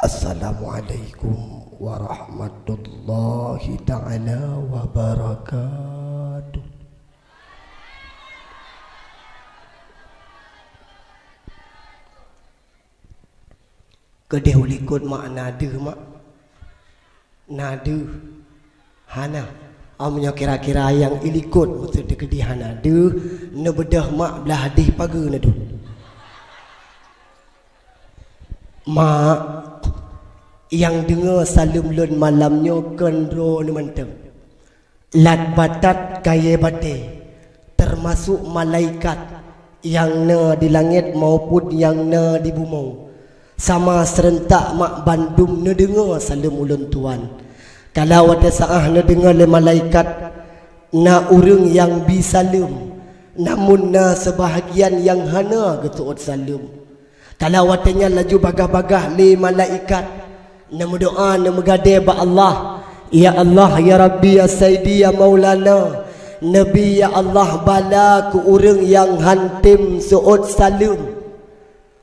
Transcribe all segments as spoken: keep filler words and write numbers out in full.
Assalamualaikum warahmatullahi taala wabarakatuh. Keudeh u likot mak na deuh mak. Na deuh. Hana. Am nyoe kira-kira nyang i likot maksud teukeudi hana deuh, neubeudôh mak blah dih pageue neuduek. Mak, nyang deungoe saleuem lôn malam nyoe kon droeneuh mantong. Lat batat kayée batée, teumasok malaikat nyang na di langét maupun nyang na di bumoe. Sama seureuntak mak bandum neudeungoe saleuem ulôn tuan. Kalau watée saáh neudeungoe lé malaikat, na ureuëng nyang bi saleuem, namun na seubahgian nyang hana geuseuôt saleuem. Kalau watée nyan laju bagah-bagah lé malaikat, neumeudoá neumeugadée bak Allah, "Ya Allah, ya Rabbi, ya Saidi, ya Maulana, neubi ya Allah bala keu ureuëng nyang hántom seuôt saleuem."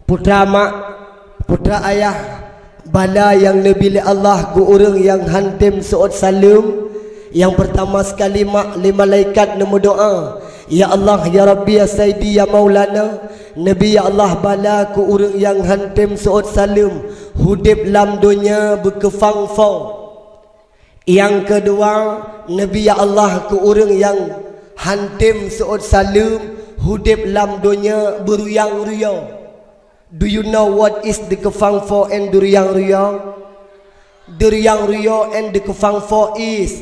Putra mak, putra ayah, bala nyang neubi lé Allah keu ureuëng nyang hántom seuôt saleuem. Nyang peurtama sekali mak lé malaikat neumeudoá, "Ya Allah, ya Rabbi, ya Saidi, ya Maulana, neubi ya Allah bala keu ureuëng nyang hántom seuôt saleuem, udeb lam donya beukeufang fo." Nyang keudua, neubi ya Allah keu ureuëng nyang hántom seuôt saleuem, udeb lam donya beuruyang-ruyong. Do you know what is the keufang fo and the ruyang-ruyong? The ruyang-ruyong and the keufang fo is,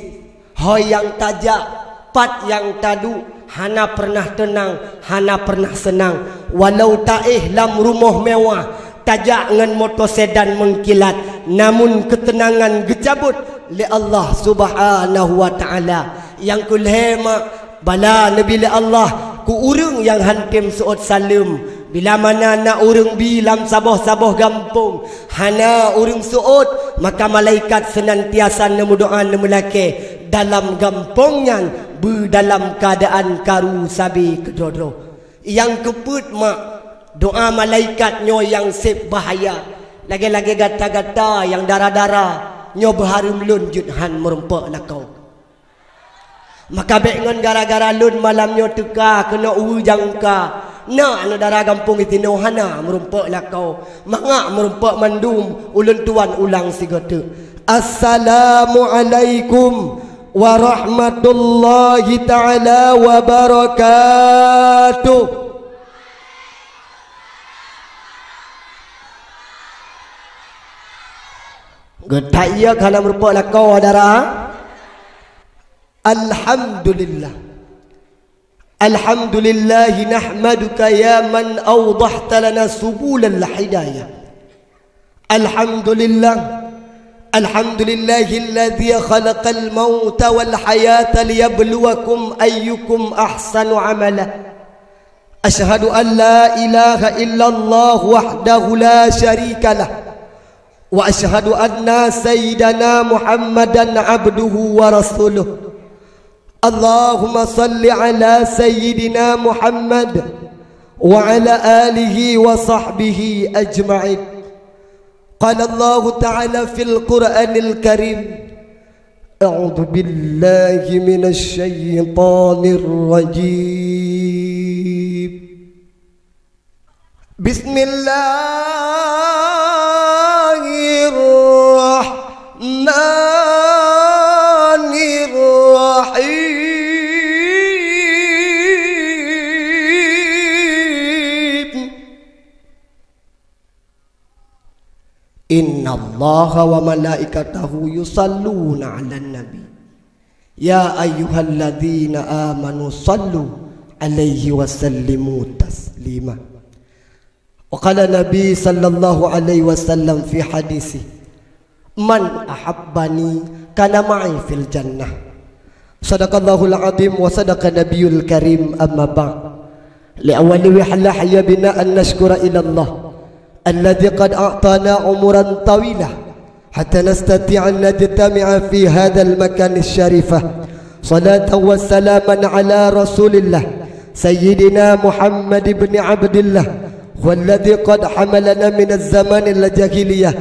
ho nyang tajak, pat nyang taduek, hana peureunah teunang, hana peureunah seunang. Walau taéh lam rumoh mewah, tajak ngon moto sedan meungkilat, namun keuteunangan geucabot lé Allah Subhanahu wa Taala. Nyang keulhée mak, bala neubi lé Allah keu ureuëng nyang hántom seuôt saleuem. Bila mana na ureuëng bi lam saboh-saboh gampông, hana ureuëng seuôt, maka malaikat seunantiasa neumeudoá neumeulakée, dalam gampông nyan beu dalam keuadaan karu sabe keudroe-droe. Nyang keupeuet mak, doá malaikat nyoe nyang seb bahaya. Lagée-lagée gata-gata nyang dara-dara, nyoe beuhareuem lôn jeuet hán meurumpok lakoe. Maka bék ngon gara-gara lôn malam nyoe teuka keunoe uwe jangka. Na aneuk dara gampông itinoe hana meurumpok lakoe. Mangat meurumpok mandum ulôn tuan ulang sigoe teuk. Assalamualaikum warahmatullahi taala wabarakatuh. Geutak iya ka na meurumpok lakoe dara. Alhamdulillah. Alhamdulillah nahmaduka ya man awdahta lana subulal hidayah. Alhamdulillah. Alhamdulillahilladzi khalaqal mauta wal hayata liyabluwakum ayyukum ahsanu amala. Asyhadu an la ilaha illallah wahdahu la syarikalah. Wa asyhadu anna sayyidana Muhammadan abduhu wa rasuluh. Allahumma salli ala sayyidina Muhammad wa ala alihi wa sahbihi ajma'in. Qala Allahu ta'ala fil Qur'anil Karim, a'udzu billahi minasy syaithanir rajim. Bismillahirrahmanirrahim. Innallaha wa malaikatahu yusalluna 'alan nabi. Ya ayyuhalladzina amanu sallu 'alaihi wa sallimu taslima. Wa qala Nabi sallallahu alaihi wasallam fi hadisi, "Man ahabbani kana ma'i fil jannah." Sadaqallahul azim wa sadaqa nabiyul karim, amma ba'd. Li awwali wihlah ya bina an nashkura ila Allah alladzi qad a'tana umuran tawila hatta nastati'a an najtami'a fi hadzal makani syarifah. Salatan wa salaman ala Rasulillah Sayyidina Muhammad ibn Abdillah, huwallazi qad hamalana minaz zamanil jahiliyah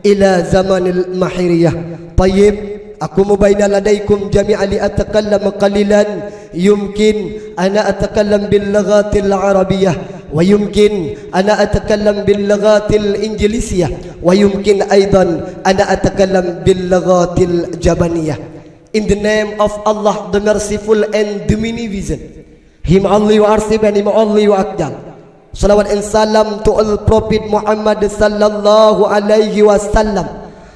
ila zamanil mahiriyah. Tayyib, aku mubaina ladaikum jami'an li atakallam qalilan, yumkin ana atakallam bil lughatil arabiyyah, wa yumkin ana atakallam bil lughatil injilisiyah, wa yumkin aidan ana atakallam bil lughatil jabaniyah. In the name of Allah, the merciful and the beneficent. Him Allah wa arsib and him Allah wa akjal. Salawat and salam to all Prophet Muhammad sallallahu alaihi wasallam,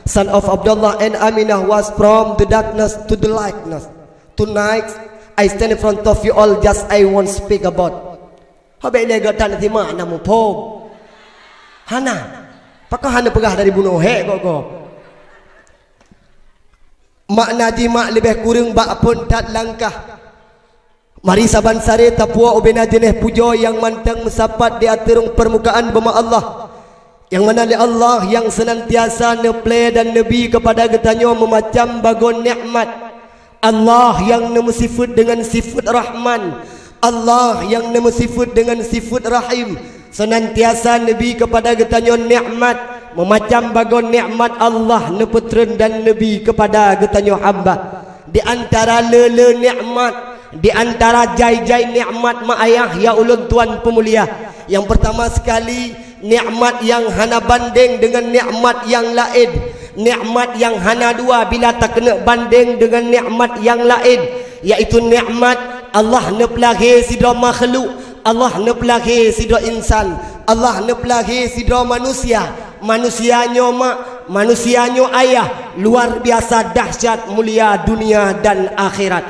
son of Abdullah and Aminah, was from the darkness to the lightness. Tonight, I stand in front of you all, just I won't speak about. Habéh lé gata na simak na muphom. Hana. Pakon hana peugah dari bunoe hek kok ko. Makna jimak leubeh kureueng bak phon that langkah. Mari saban saré tapuwoe ubena jeuneh pujoe nyang mantong meusapat di ateueh rhueng peurmukaan bumoe Allah, nyang mana lé Allah nyang seunantiasa neuplé dan neubi keupada geutanyoe meumacam bagoe nikmat. Allah nyang neumeusifeuet deungon sifeuet Rahman, Allah nyang neumeusifeuet deungon sifeuet Rahim, seunantiasa neubi keupada geutanyoe nikmat, meumacam bagoe nikmat Allah neupeutreun dan neubi keupada geutanyoe hamba. Di antara le-le nikmat, di antara jai-jai nikmat mak ayah ya ulôn tuan peumulia, nyang peurtama seukali, nikmat nyang hana bandeng deungon nikmat nyang laén, nikmat nyang hana dua bila takeuneuk bandeng deungon nikmat nyang laén, yaitu nikmat Allah neupeulahé sidroe makhluk, Allah neupeulahé sidroe insan, Allah neupeulahé sidroe manusia. Manusia nyoe mak, manusia nyoe ayah, luar biasa dahsyat mulia dunia dan akhirat.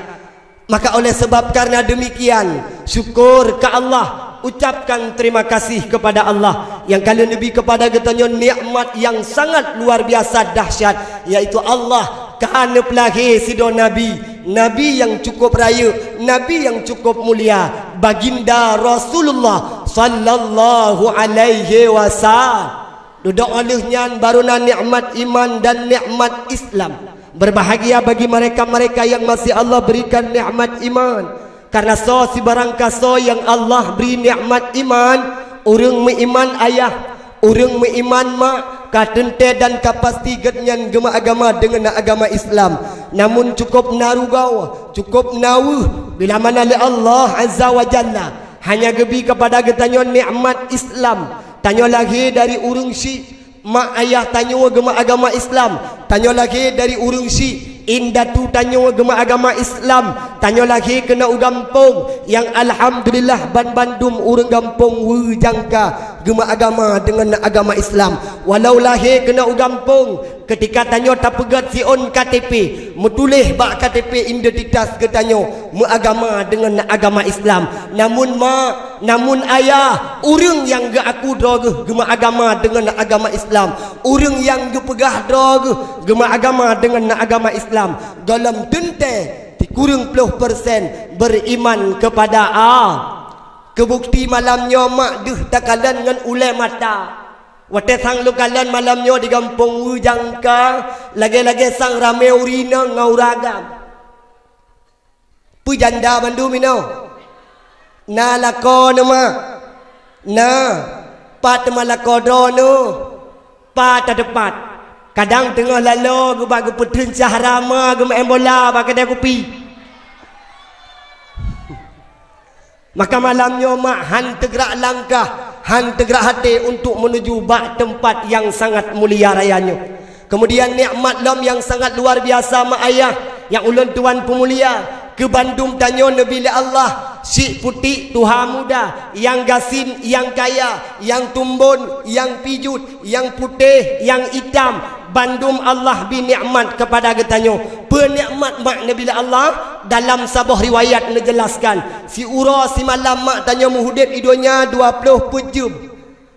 Maka oleh sebab karena demikian, syukur ke Allah, ucapkan terima kasih kepada Allah nyang ka lheueh neubi kepada geutanyoe nikmat nyang sangat luar biasa dahsyat, yaitu Allah ka neupeulahé sidroe nabi, nabi nyang cukup rayeuk, nabi nyang cukup mulia, Baginda Rasulullah sallallahu alaihi wasallam. Dudoe 'oh lheueh nyan baru na nikmat iman dan nikmat Islam. Berbahagia bagi mereka-mereka yang masih Allah berikan nikmat iman. Karena soe sibarang kasoe nyang Allah bri nikmat iman, ureuëng meuiman ayah, ureuëng meuiman mak, ka teuntée dan ka pasti geuhnyan geumeuagama deungon agama Islam. Namun cukup na rugoe, cukup na weueh bila mana lé Allah Azza wa Jalla hanya geubi kepada geutanyoe nikmat Islam. Tanyoe lahé dari ureuëng syik, mak ayah tanyoe geumeuagama Islam. Tanyoe lahé dari ureuëng syik, indatu tanyoe geumeuagama Islam. Tanyoe lahé keunoe u gampông nyang alhamdulillah banbandum ureuëng gampông weujangka geumeuagama deungon agama Islam. Walau lahé keunoe u gampông, keutika tanyoe tapeugét siôn K T P, meutuléh bak K T P identitas geutanyoe meuagama deungon agama Islam. Namun mak, namun ayah, ureuëng nyang geuaku droe geuh geumeuagama deungon agama Islam, ureuëng nyang geupeugah droe geuh geumeuagama deungon agama Islam, gohlom teuntée sikureueng ploh persen beriman kepada Allah. Keubukti malam nyoe mak deuh takalon ngon ulée mata. Watée sang lôn kalon malam nyoe di gampông weujangka, lagée-lagée sang ramé ureuëng inong ngon ureuëng agam. Peue janda bandum inoe? Na lakoe neuh mak? Na. Pat teuma lakoe droeneuh? Pat teupat. Kadang teungoh laloe geuba geupeuteun cahra ma geumeu'en bola bak keudée kupi. Maka malam nyoe mak han teugrak langkah, han teugrak até untuk meunuju bak teumpat nyang sangat mulia raya nyoe. Keumudian nikmat lom nyang sangat luar biasa mak ayah nyang ulôn tuan peumulia, keu bandum tanyoe neubi lé Allah, syik putik tuha muda, nyang gasien, nyang kaya, nyang tumbon, nyang pijuet, nyang putéh, nyang itam, bandum Allah bi nikmat keupada geutanyoe. Peue nikmat mak neubi lé Allah? Dalam saboh riwayat neujeulaskan, siuroe simalam mak tanyoe meuhudép i donya dua ploh peuet jeuem.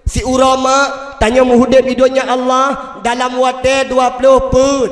Siuroe mak tanyoe meuhudép i donya Allah dalam watée dua ploh peuet,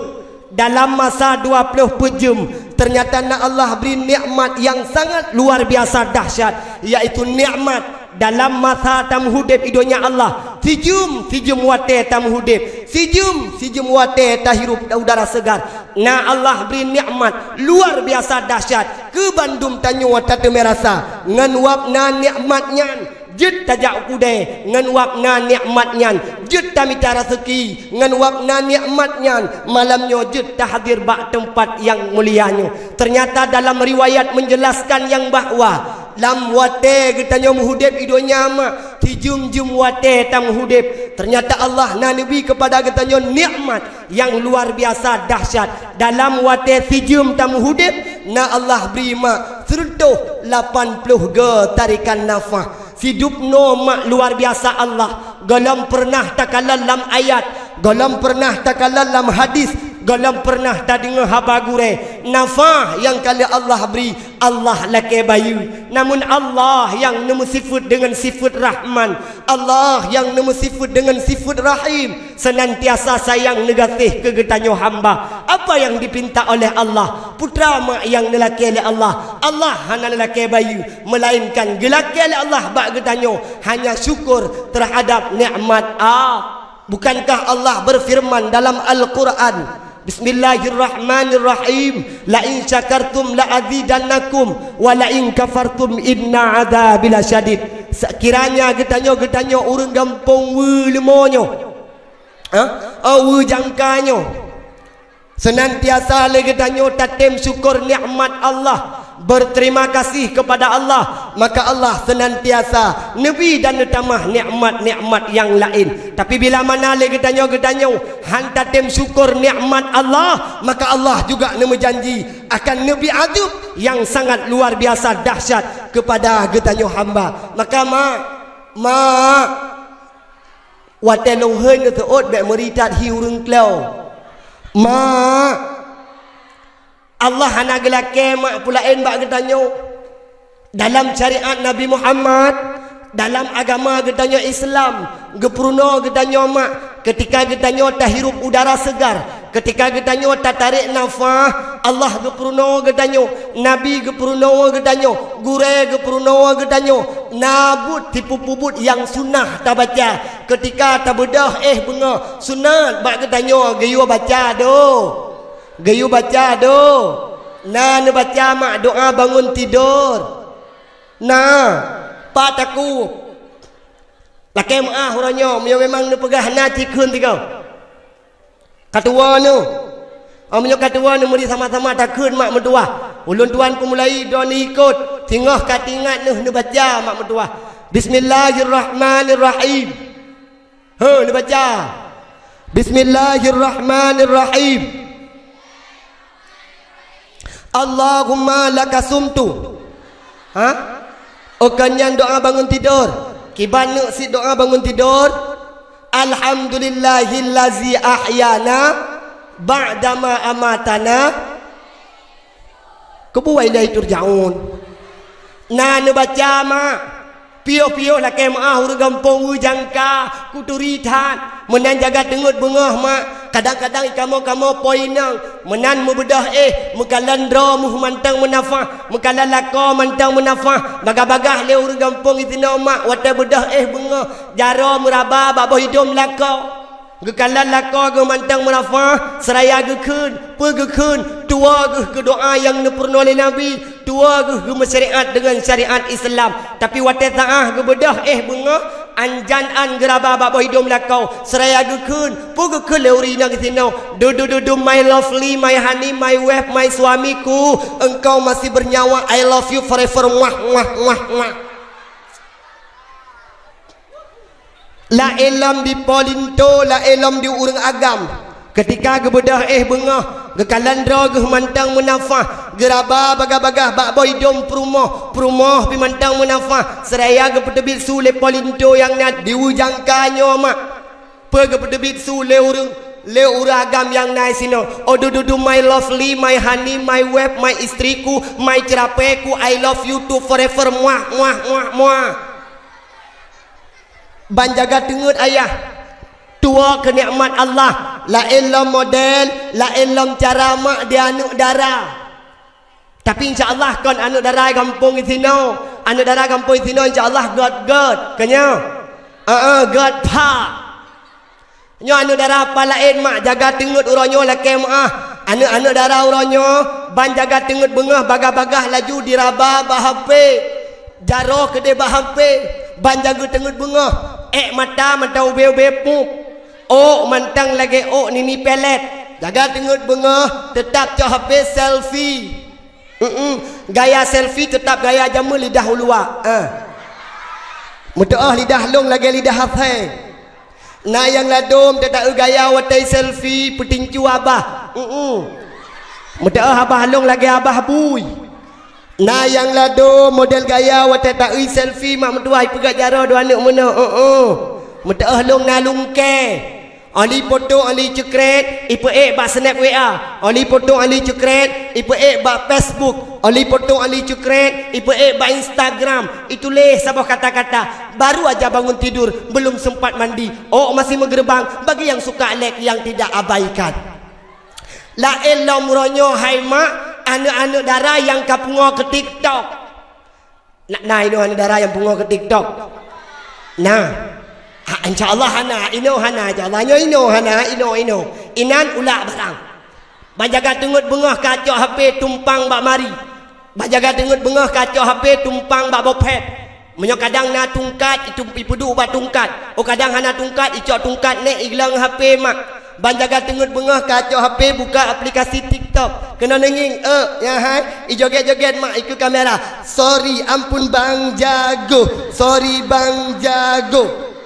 dalam masa dua ploh peuet jeuem, teunyata na Allah bri nikmat nyang sangat luar biasa dahsyat, yaitu nikmat dalam masa tameuhudép i donya Allah. Sijeuem, sijeuem watée tameuhudép, sijeuem, sijeuem watée tahirup udara seugar, na Allah bri nikmat luar biasa dahsyat keu bandum tanyoe tateumé rasa. Ngon wab na nikmat nyan, Jeuet tajak u keudè ngon wab na nikmat nyan. Jeuet tamita raseuki ngon wab na nikmat nyan. Malam nyoe jeuet tahadir bak teumpat nyang mulia nyoe. Teunyata dalam riwayat meunjeulaskan nyang bahwa lam watèe geutanyoe meuhudép i donya mak, sijeuem-jeuem watèe tameuhudép. Teunyata Allah na neubi keupada geutanyoe nikmat nyang luar biasa dahsyat. Dalam watèe sijeuem tameuhudép, na Allah bri mak seureutôh lapan ploh goe tarikan nafah. Sidub noe mak luar biasa Allah. Gohlom peureunah takalon lam ayat, gohlom peureunah takalon lam hadis, gohlom peureunah tadeungoe haba gurèe. Nafah nyang ka lheueh Allah bri, Allah lakèe bayeue. Namun Allah nyang neumeusifeuet deungon sifeuet Rahman, Allah nyang neumeusifeuet deungon sifeuet Rahim, seunantiasa sayang neugaséh keu geutanyoe hamba. Apa nyang dipinta oleh Allah? Putra mak nyang neulakèe lé Allah. Allah hana neulakèe bayeue, meulainkan geulakèe lé Allah bak geutanyoe hanya syukur teuhadab nikmat A. Bukankah Allah beufeureuman dalam Al-Qur'an, "Bismillahirrahmanirrahim, la in syakartum la azidannakum, wa la in kafartum inna adzabi lasyadid." Seukiranya geutanyoe, geutanyoe ureuëng gampông Weuleumô nyoe, ha? Oh, Weujangka nyoe, seunantiasa lé geutanyoe tatem syukur nikmat Allah, berterima kasih kepada Allah, maka Allah seunantiasa neubi dan neutamah nikmat-nikmat nyang laén. Tapi bila mana lé geutanyoe, geutanyoe han tatem syukur nikmat Allah, maka Allah juga neumeujanji akan neubi azeueb nyang sangat luar biasa dahsyat kepada geutanyoe hamba. Maka mak, mak, watèe lôn hôi neuseuôt bèk meuri that hi ureuëng kleu. Mak, Allah hana geulakèe mak peulaén bak geutanyoe. Dalam syariat Nabi Muhammad, dalam agama geutanyoe Islam, geupeurunoe geutanyoe mak, keutika geutanyoe tahirup udara seugar, keutika geutanyoe tatarek nafah, Allah geupeurunoe geutanyoe, Nabi geupeurunoe geutanyoe, gurèe geupeurunoe geutanyoe. Na buet sipeue-peue buet nyang sunnah tabaca keutika tabeudôh éh beungoh, sunat bak geutanyoe geuyue baca doh. Geuyue baca doh. Na neubaca mak doa bangun tidur. Na, pat takue. Lakèe meuáh uroe nyoe, meunyoe memang neupeugah na, ci kheun sigoe. Ka tuwoe neuh. Oh, meunyoe ka tuwoe neuh, meuri sama-sama takheun mak meutuwah. Ulôn tuan peumulai droeneuh ikot, singoh ka teuingat neuh neubaca mak meutuwah. Bismillahirrahmanirrahim. Heuh, neubaca. Bismillahirrahmanirrahim. Allahumma laka sumtu. Ha? Oh, kon nyan doa bangun tidur. Kiban neuk sit doa bangun tidur. Alhamdulillahillazi ahyana ba'dama amatana. Keubu wa ilaihi turja'un. Na neubaca mak. Piôh-piôh lakèe meuáh ureuëng gampông Weujangka, kuturi that. Meunan jaga teungeut beungoh mak. Kadang-kadang ikamoe-kamoe po inong. Meunan meubeudôh éh, meukalon droe meuh mantong meunafah, meukalon lakoe mantong meunafah. Bagah-bagah lé ureuëng gampông disinoe mak, watèe beudôh éh beungoh, jaroe meuraba bak boh idôm lakoe. Geukalon lakoe geuh mantong meunafah, seuraya geukheun, peue geukheun, tuwoe geuh keu doa nyang neupeurunoe lé Nabi, tuwoe geuh geumeusyariat deungon syariat Islam. Tapi watèe saáh geubeudôh éh beungoh, anjan an geuraba bak boh idôm lakoe, seuraya geukheun, peue geukheun lé ureuëng inong disinoe, "Dudu, dudu, my lovely, my honey, my wife, my suamiku, engkau masih bernyawa, I love you forever, muah, muah, muah, muah." Laén lom di po linto, laén lom di ureuëng agam. Keutika geubeudôh éh beungoh, geukalon droe geuh mantong meunafah, geuraba bagah-bagah bak boh idôm peurumoh, peurumoh pih mantong meunafah, seuraya geupeuteubiet su lé po linto nyang na di Weujangka nyoe mak. Peue geupeuteubiet su lé ureuëng, lé ureuëng agam nyang na disinoe? "Oh, dudu, dudu, my lovely, my honey, my wife, my istriku, my cerapeku, I love you too forever, muah, muah, muah, muah." Ban jaga teungeut ayah, tuwoe keu nikmat Allah, laén lom model, laén lom cara mak di aneuëk dara. Tapi insya Allah kon aneuëk dara gampông disinoe, aneuëk dara gampông disinoe insya Allah gét-gét, keunyoe. Heeh, gét that. Nyoe aneuëk dara pat laén mak, jaga teungeut uroe nyoe lakèe meuáh. Aneuëk-aneuëk dara uroe nyoe ban jaga teungeut beungoh bagah-bagah laju diraba bak H P. Jaroe keudéh bak H P. Ban jaga teungeut beungoh, ék mata mantong ubé-ubé pup. Ôk mantong lagée ôk nini pelet. Jaga teungeut beungoh, teutap cok H P selfie. Mm-mm. Gaya selfie teutap gaya jameun lidah uluwa. Ah. Meutu'oh lidah lông lagée lidah asée. Na nyang ladôm teuta-eu gaya watée selfie peutincu abah. Mm-mm. Meutu'oh abah lông lagée abah bui. Na nyang ladôm model gaya watée ta-eu selfie mak meutuwah ipeugah jaroe dua aneuk meunoe. Oh, oh. Meutu'oh lông na lungkée. Oli poto oli ceukrét ipeuék bak snap W A. Oli poto oli ceukrét ipeuék bak Facebook. Oli poto oli ceukrét ipeuék bak Instagram. Ituléh saboh kata-kata. Baru aja bangun tidur, belum sempat mandi. Ôk masih meugeureumbang, bagi nyang suka like, nyang tidak abaikan. Laén lom uroe nyoe hai mak, aneuk-aneuk dara nyang ka pungoe keu TikTok. Na, na inoe aneuk dara nyang pungoe keu TikTok? Na. Ha, insya Allah hana, inoe hana, insya Allah. Nyoe inoe hana, inoe, inoe. Inan ulak barang. Ban jaga teungeut beungoh ka cok H P tumpang bak mari. Ban jaga teungeut beungoh ka cok H P tumpang bak bopet. Meunyoe kadang na tungkat, itu ipeuduek bak tungkat. Oh, kadang hana tungkat, icok tungkat nèk iglong H P mak. Ban jaga teungeut beungoh ka cok H P buka aplikasi TikTok. Keunoe neungieng, eh, ya hai, ijogét-jogét mak ikeu kamera. Sorry, ampun Bang Jago. Sorry Bang Jago.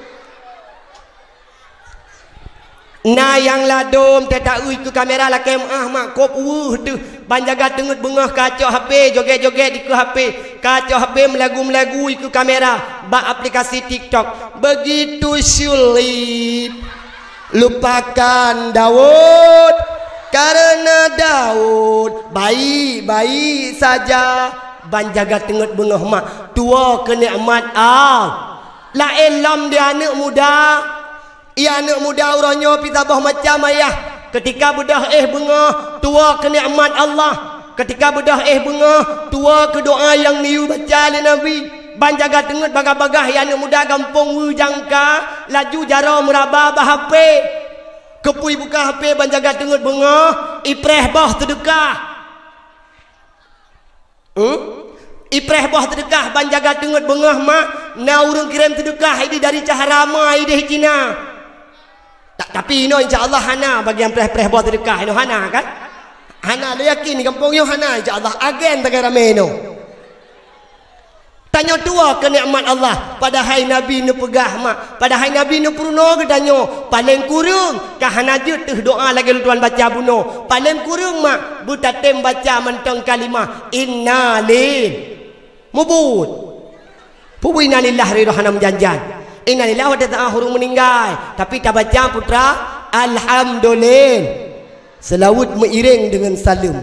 Na nyang ladôm teuta-eu ikeu kamera lakée meu'ah mak kop weueh teuh. Ban jaga teungeut beungoh ka cok H P jogét-jogét dikeue H P. Ka cok H P meulagu-meulagu ikeu kamera bak aplikasi TikTok. Begitu sulit lupakan Daud, karena Daud baik-baik saja. Ban jaga teungeut beungoh mak tuwoe keu nikmat Allah. Laén lom di aneuk muda. Iya aneuk muda uroe nyoe pih saboh macam ayah. Keutika beudôh éh beungoh, tuwoe keu nikmat Allah. Keutika beudôh éh beungoh, tuwoe keu doa nyang neuyue baca lé Nabi. Ban jaga teungeut bagah-bagah iya aneuk muda gampông Weujangka, laju jaroe meuraba bak H P. Keupeue buka H P ban jaga teungeut beungoh, ipreh boh seudeukah. Hmm? Ipreh boh seudeukah ban jaga teungeut beungoh mak, na ureuëng kirém seudeukah idéh dari Caharama idéh Cina. Ta-, tapi inoe insya Allah hana bagi nyang preh-preh boh seudeukah inoe hana kan? Hana, lé yakin di gampông nyoe hana insya Allah agen sagai ramé inoe. Tanyoe tuwoe keu nikmat Allah, padahai Nabi neupeugah mak, padahai Nabi neupeurunoe geutanyoe, paleng kureueng ka hana jeuet teuh doa lagée lôn tuan baca bunoe, paleng kureueng mak beutatem baca mantong kalimah Inna lil-, mubuet. Peue innalillah ridho hana meujanjan. Innalillah watée ta-, ureuëng meuninggai, tapi tabaca putra alhamdulillah. Seulaweuet meuiréng deungon saleuem.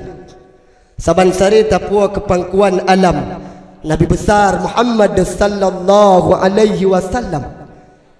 Saban sare tapuwoe keu pangkuan alam Nabi besar Muhammad sallallahu alaihi wasallam.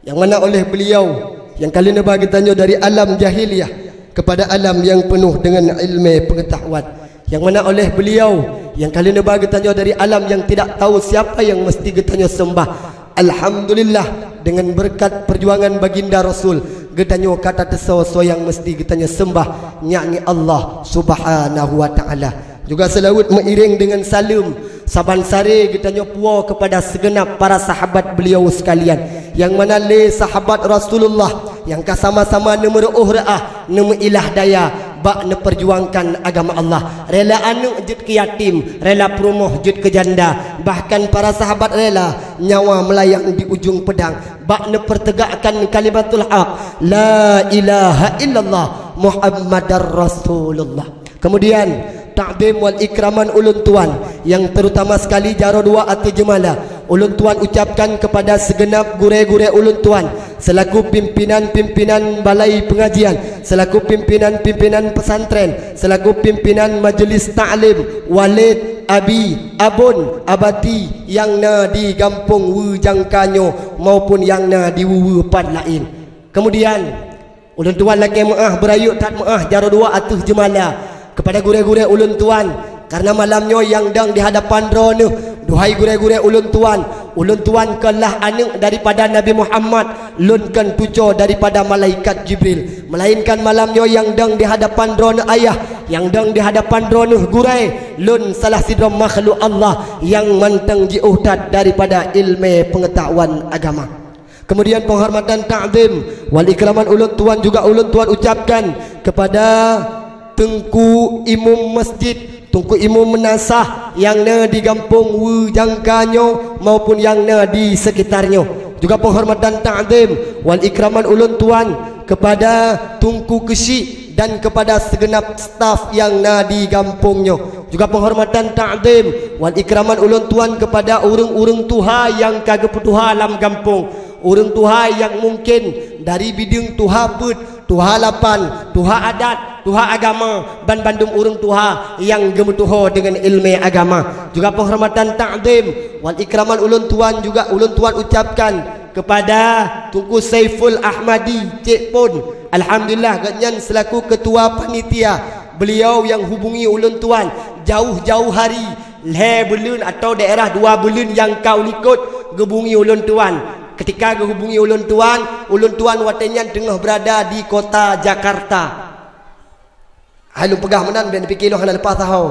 Nyang mana oleh beliau nyang ka lheueh neuba geutanyoe dari alam jahiliyah kepada alam yang penuh dengan ilmu pengetahuan. Nyang mana oleh beliau nyang ka lheueh neuba geutanyoe dari alam yang tidak tahu siapa yang mesti geutanyoe sembah. Alhamdulillah, dengan berkat perjuangan baginda Rasul, geutanyoe ka tateusoe soe nyang mesti geutanyoe sembah, yakni Allah Subhanahu wa Ta'ala. Juga seulaweuet meuiréng deungon saleuem saban sare geutanyoe puwoe keupada seugeunab para sahabat beliau sekalian, nyang mana lé sahabat Rasulullah nyang ka sama-sama neumeuruôh reuah, neumeuilah daya bak neupeurjuangkan agama Allah. Rela aneuk jeuet keu yatim, rela peurumoh jeuet keu janda, bahkan para sahabat rela nyawa meulayang di ujong peudang bak neupeurteugakkan kalimatul haq, la ilaha illallah Muhammadar Rasulullah. Kemudian, takzim wal ikraman ulôn tuan, yang terutama sekali jaroe dua ateueh jeumala, ulôn tuan ucapkan kepada segenap gurée-gurée ulôn tuan, selaku pimpinan-pimpinan balai pengajian, selaku pimpinan-pimpinan pesantren, selaku pimpinan majelis taklim, walid, abi, abon, abati nyang na di gampông Weujangka nyoe maupun nyang na di weue-weue pat laén. Kemudian, ulôn tuan lakée meu'ah beurayeuk that meu'ah jaroe dua ateueh jeumala kepada gurée-gurée ulôn tuan, karena malam nyoe nyang dong di hadapan droeneuh, duhai gurée-gurée ulôn tuan, Ulôn tuan kon lah aneuëk daripada Nabi Muhammad, lôn kon cucoe daripada malaikat Jibril. Melainkan malam nyoe nyang dong di hadapan droeneuh ayah, nyang dong di hadapan droeneuh gurée, lôn salah sidroe makhluk Allah nyang mantong jiôh that daripada ileumé peungeutahuan agama. Kemudian penghormatan takzim wal ikraman ulôn tuan juga ulôn tuan ucapkan kepada Teungku Imum Masjid, Teungku Imum Meunasah nyang na di gampông Weujangka nyoe maupun nyang na di sekitar nyoe. Juga penghormatan takzim wal ikraman ulôn tuan kepada Teungku Keuchik dan kepada segenap staf nyang na di gampông nyoe. Juga penghormatan takzim wal ikraman ulôn tuan kepada ureuëng-ureuëng tuha nyang ka geupeutuha lam gampông. Ureuëng tuha nyang mungken dari bideueng tuha peuet, tuha lapan, tuha adat, tuha agama, ban bandum ureuëng tuha nyang geumeutuho deungon ileumé agama. Juga penghormatan takzim wal ikraman ulôn tuan juga ulôn tuan ucapkan kepada Teungku Saiful Ahmadi, Cek Pon. Alhamdulillah, gobnyan selaku ketua panitia, beliau nyang hubungi ulôn tuan jauh-jauh hari, lhée buleuen atau daerah dua buleuen nyang ka u likot, geuhubungi ulôn tuan. Ketika geuhubungi ulôn tuan, ulôn tuan watée nyan teungoh beurada di kota Jakarta. Hai lôn peugah meunan, bék neupike lôn hana leupah saho.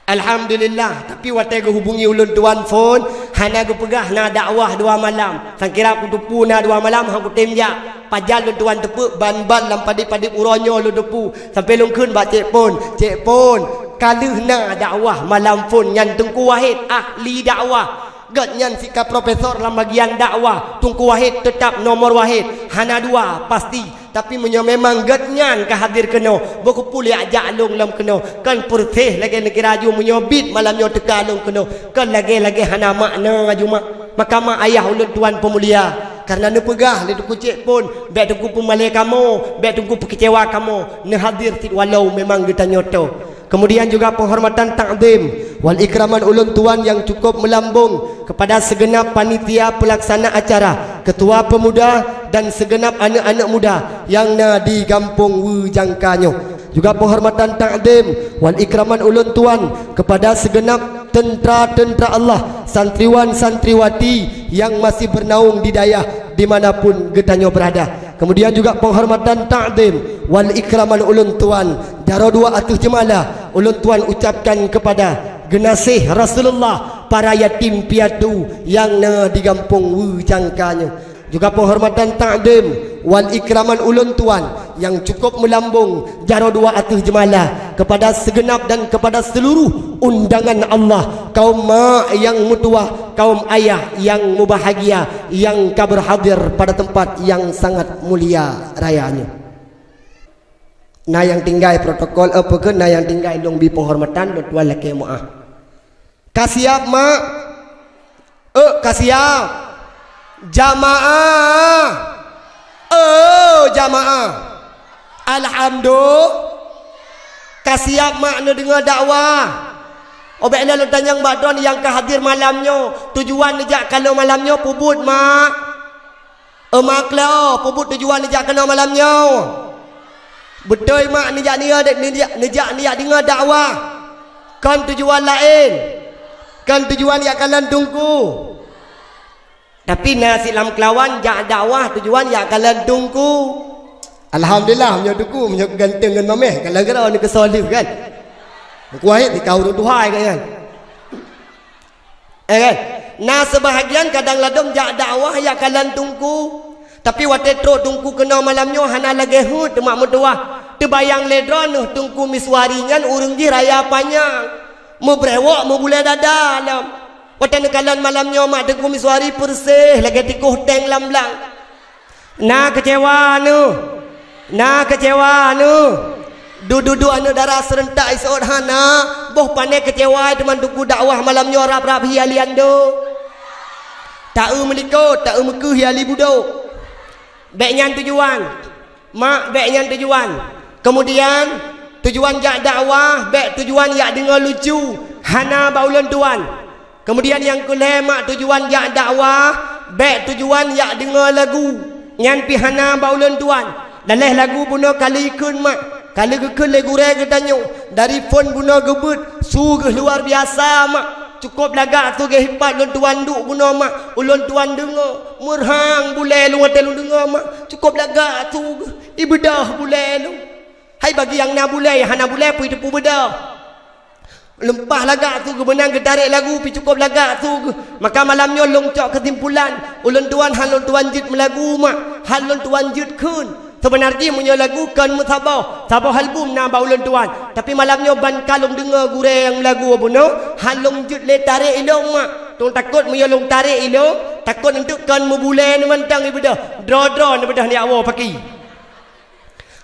Alhamdulillah, tapi watée geuhubungi ulôn tuan phon, hana geupeugah na dakwah dua malam. Sangkira kuteupeue na dua malam, han kutem jak. Pajan lôn tuan teupeu, ban-ban lam padub-padub uroe nyoe lôn teupeu. Sampoe lôn kheun bak Cek Pon, "Cek Pon, ka lheueh na dakwah malam phon nyan Teungku Wahid, ahli dakwah." Gobnyan sika profesor lam bagian dakwah, Teungku Wahid teutap nomor wahid, hana dua, pasti. Tapi meunyoe memang gobnyan ka hadir keunoe, beukupuliak jak lôn lom keunoe. Kon peureséh lagée neukira ju meunyoe bit malam nyoe teuka lôn keunoe. Kon lagée-lagée hana makna ju mak. Maka mak ayah ulôn tuan peumulia, kareuna neupeugah lé Teungku Cek Pon, bék Teungku peumalée kamoe, bék Teungku peukeucewa kamoe, neuhadir cit walau memang geutanyoe toe. Kemudian juga penghormatan takzim wal ikraman ulôn tuan nyang cukup meulambong kepada segenap panitia pelaksana acara, ketua pemuda dan segenap aneuëk-aneuëk muda nyang na di gampông Weujangka nyoe. Juga penghormatan takzim wal ikraman ulôn tuan kepada segenap teuntra-teuntra Allah, santriwan-santriwati nyang masih bernaung di dayah di mana pun geutanyoe beurada. Kemudian juga penghormatan takzim wal ikraman ulôn tuan jaroe dua ateueh jeumala ulôn tuan ucapkan kepada geunaséh Rasulullah para yatim piatu nyang na di gampông Weujangka nyoe. Juga penghormatan takzim wal ikraman ulôn tuan nyang cukup meulambong jaroe dua ateueh jeumala kepada segenap dan kepada seluruh undangan Allah, kaum mak nyang meutuwah, kaum ayah nyang mubahgia nyang ka beurhadir pada teumpat nyang sangat mulia raya nyoe. Na nyang tinggai protokol, eh, peukeuh na nyang tinggai lôn bi penghormatan, lôn tuan lakée meuáh. Ka siap, mak? Eh, ka siap. Jamaah. Eh, jamaah. Alhamdulillah. Ka siap, mak, neudeungoe dakwah? Obek lé lôn tanyong bak droen nyang ka hadir malam nyoe, tujuan neujak keunoe malam nyoe peubuet, mak? Eh, mak, klo, peubuet tujuan neujak keunoe malam nyoe? Beutôi, mak, neujak, neujak, neujak, neujak, neujak deungoe dakwah. Kon tujuan laén. Kon tujuan jak kalon teungku. Tapi na sit lam keulawan jak dakwah tujuan jak kalon teungku. Alhamdulillah, meunyoe teungku, meunyoe ganteng ngon mameh, kalon keudroe ni keusoe lheueh kan. Teungku Wahid di kaum ureuëng tuha kan. Eh kan? Na seubahagian kadang ladom jak dakwah jak kalon teungku. Tapi watée trok teungku keunoe malam nyoe hana lagée heuet teumak meutuwah. Teubayang lé droeneuh teungku Miswari nyan ureuëng jih raya panyang. Meubrewok meubulée dada lom. Watée neukalon malam nyoe mak teungku Miswari peureséh lagée tikoh teng lam blang. Na keucewa neuh. Na keucewa neuh. Dudu-dudu aneuëk dara seureuntak iseuôt hana, boh pane keucewa teuma teungku dakwah malam nyoe rab-rab hi Aliando. Taeu meulikot, taeu meukeue hi Ali Budok. Bék nyan tujuan. Mak, bék nyan tujuan. Keumudian, tujuan jak dakwah, bék tujuan jak deungoe lucu, hana bak ulôn tuan. Keumudian nyang keulhée mak tujuan jak dakwah, bék tujuan jak deungoe lagu, nyan pi hana bak ulôn tuan. Daléh lagu bunoe ka lheueh ikheun mak, ka lheueh geukheun lé gurée geutanyoe, dari phon bunoe geubeuet, su geuh luar biasa mak. Cukôp lagak su geuh ipat ulôn tuan duek bunoe mak, ulôn tuan deungoe. Meurhang bulèe lôn watèe lôn deungoe mak. Cukôp lagak su geuh, ibeudoh bulèe lôn. Hai bagi nyang na bulèe, nyang hana bulèe pih teupeu beudoh. Leumpah lagak su geuh meunan geutarek lagu pih cukôp lagak su geuh. Maka malam nyoe lôn cok keusimpulan, ulôn tuan hán lôn tuan jeuet meulagu mak, hán lôn tuan jeuet kheun. Seubeuna jih meunyoe lagu kon meusaboh, saboh album na bak ulôn tuan. Tapi malam nyoe ban ka lôn deungoe gurèe nyang meulagu bunoe, hán lôn jeuet lé tarek ilôn mak. Tông takot meunyoe lôn tarek ilôn, takot eunteuk kon meubulèe neumantong ibeudoh, droe-droe neubeudoh nyak woe paki.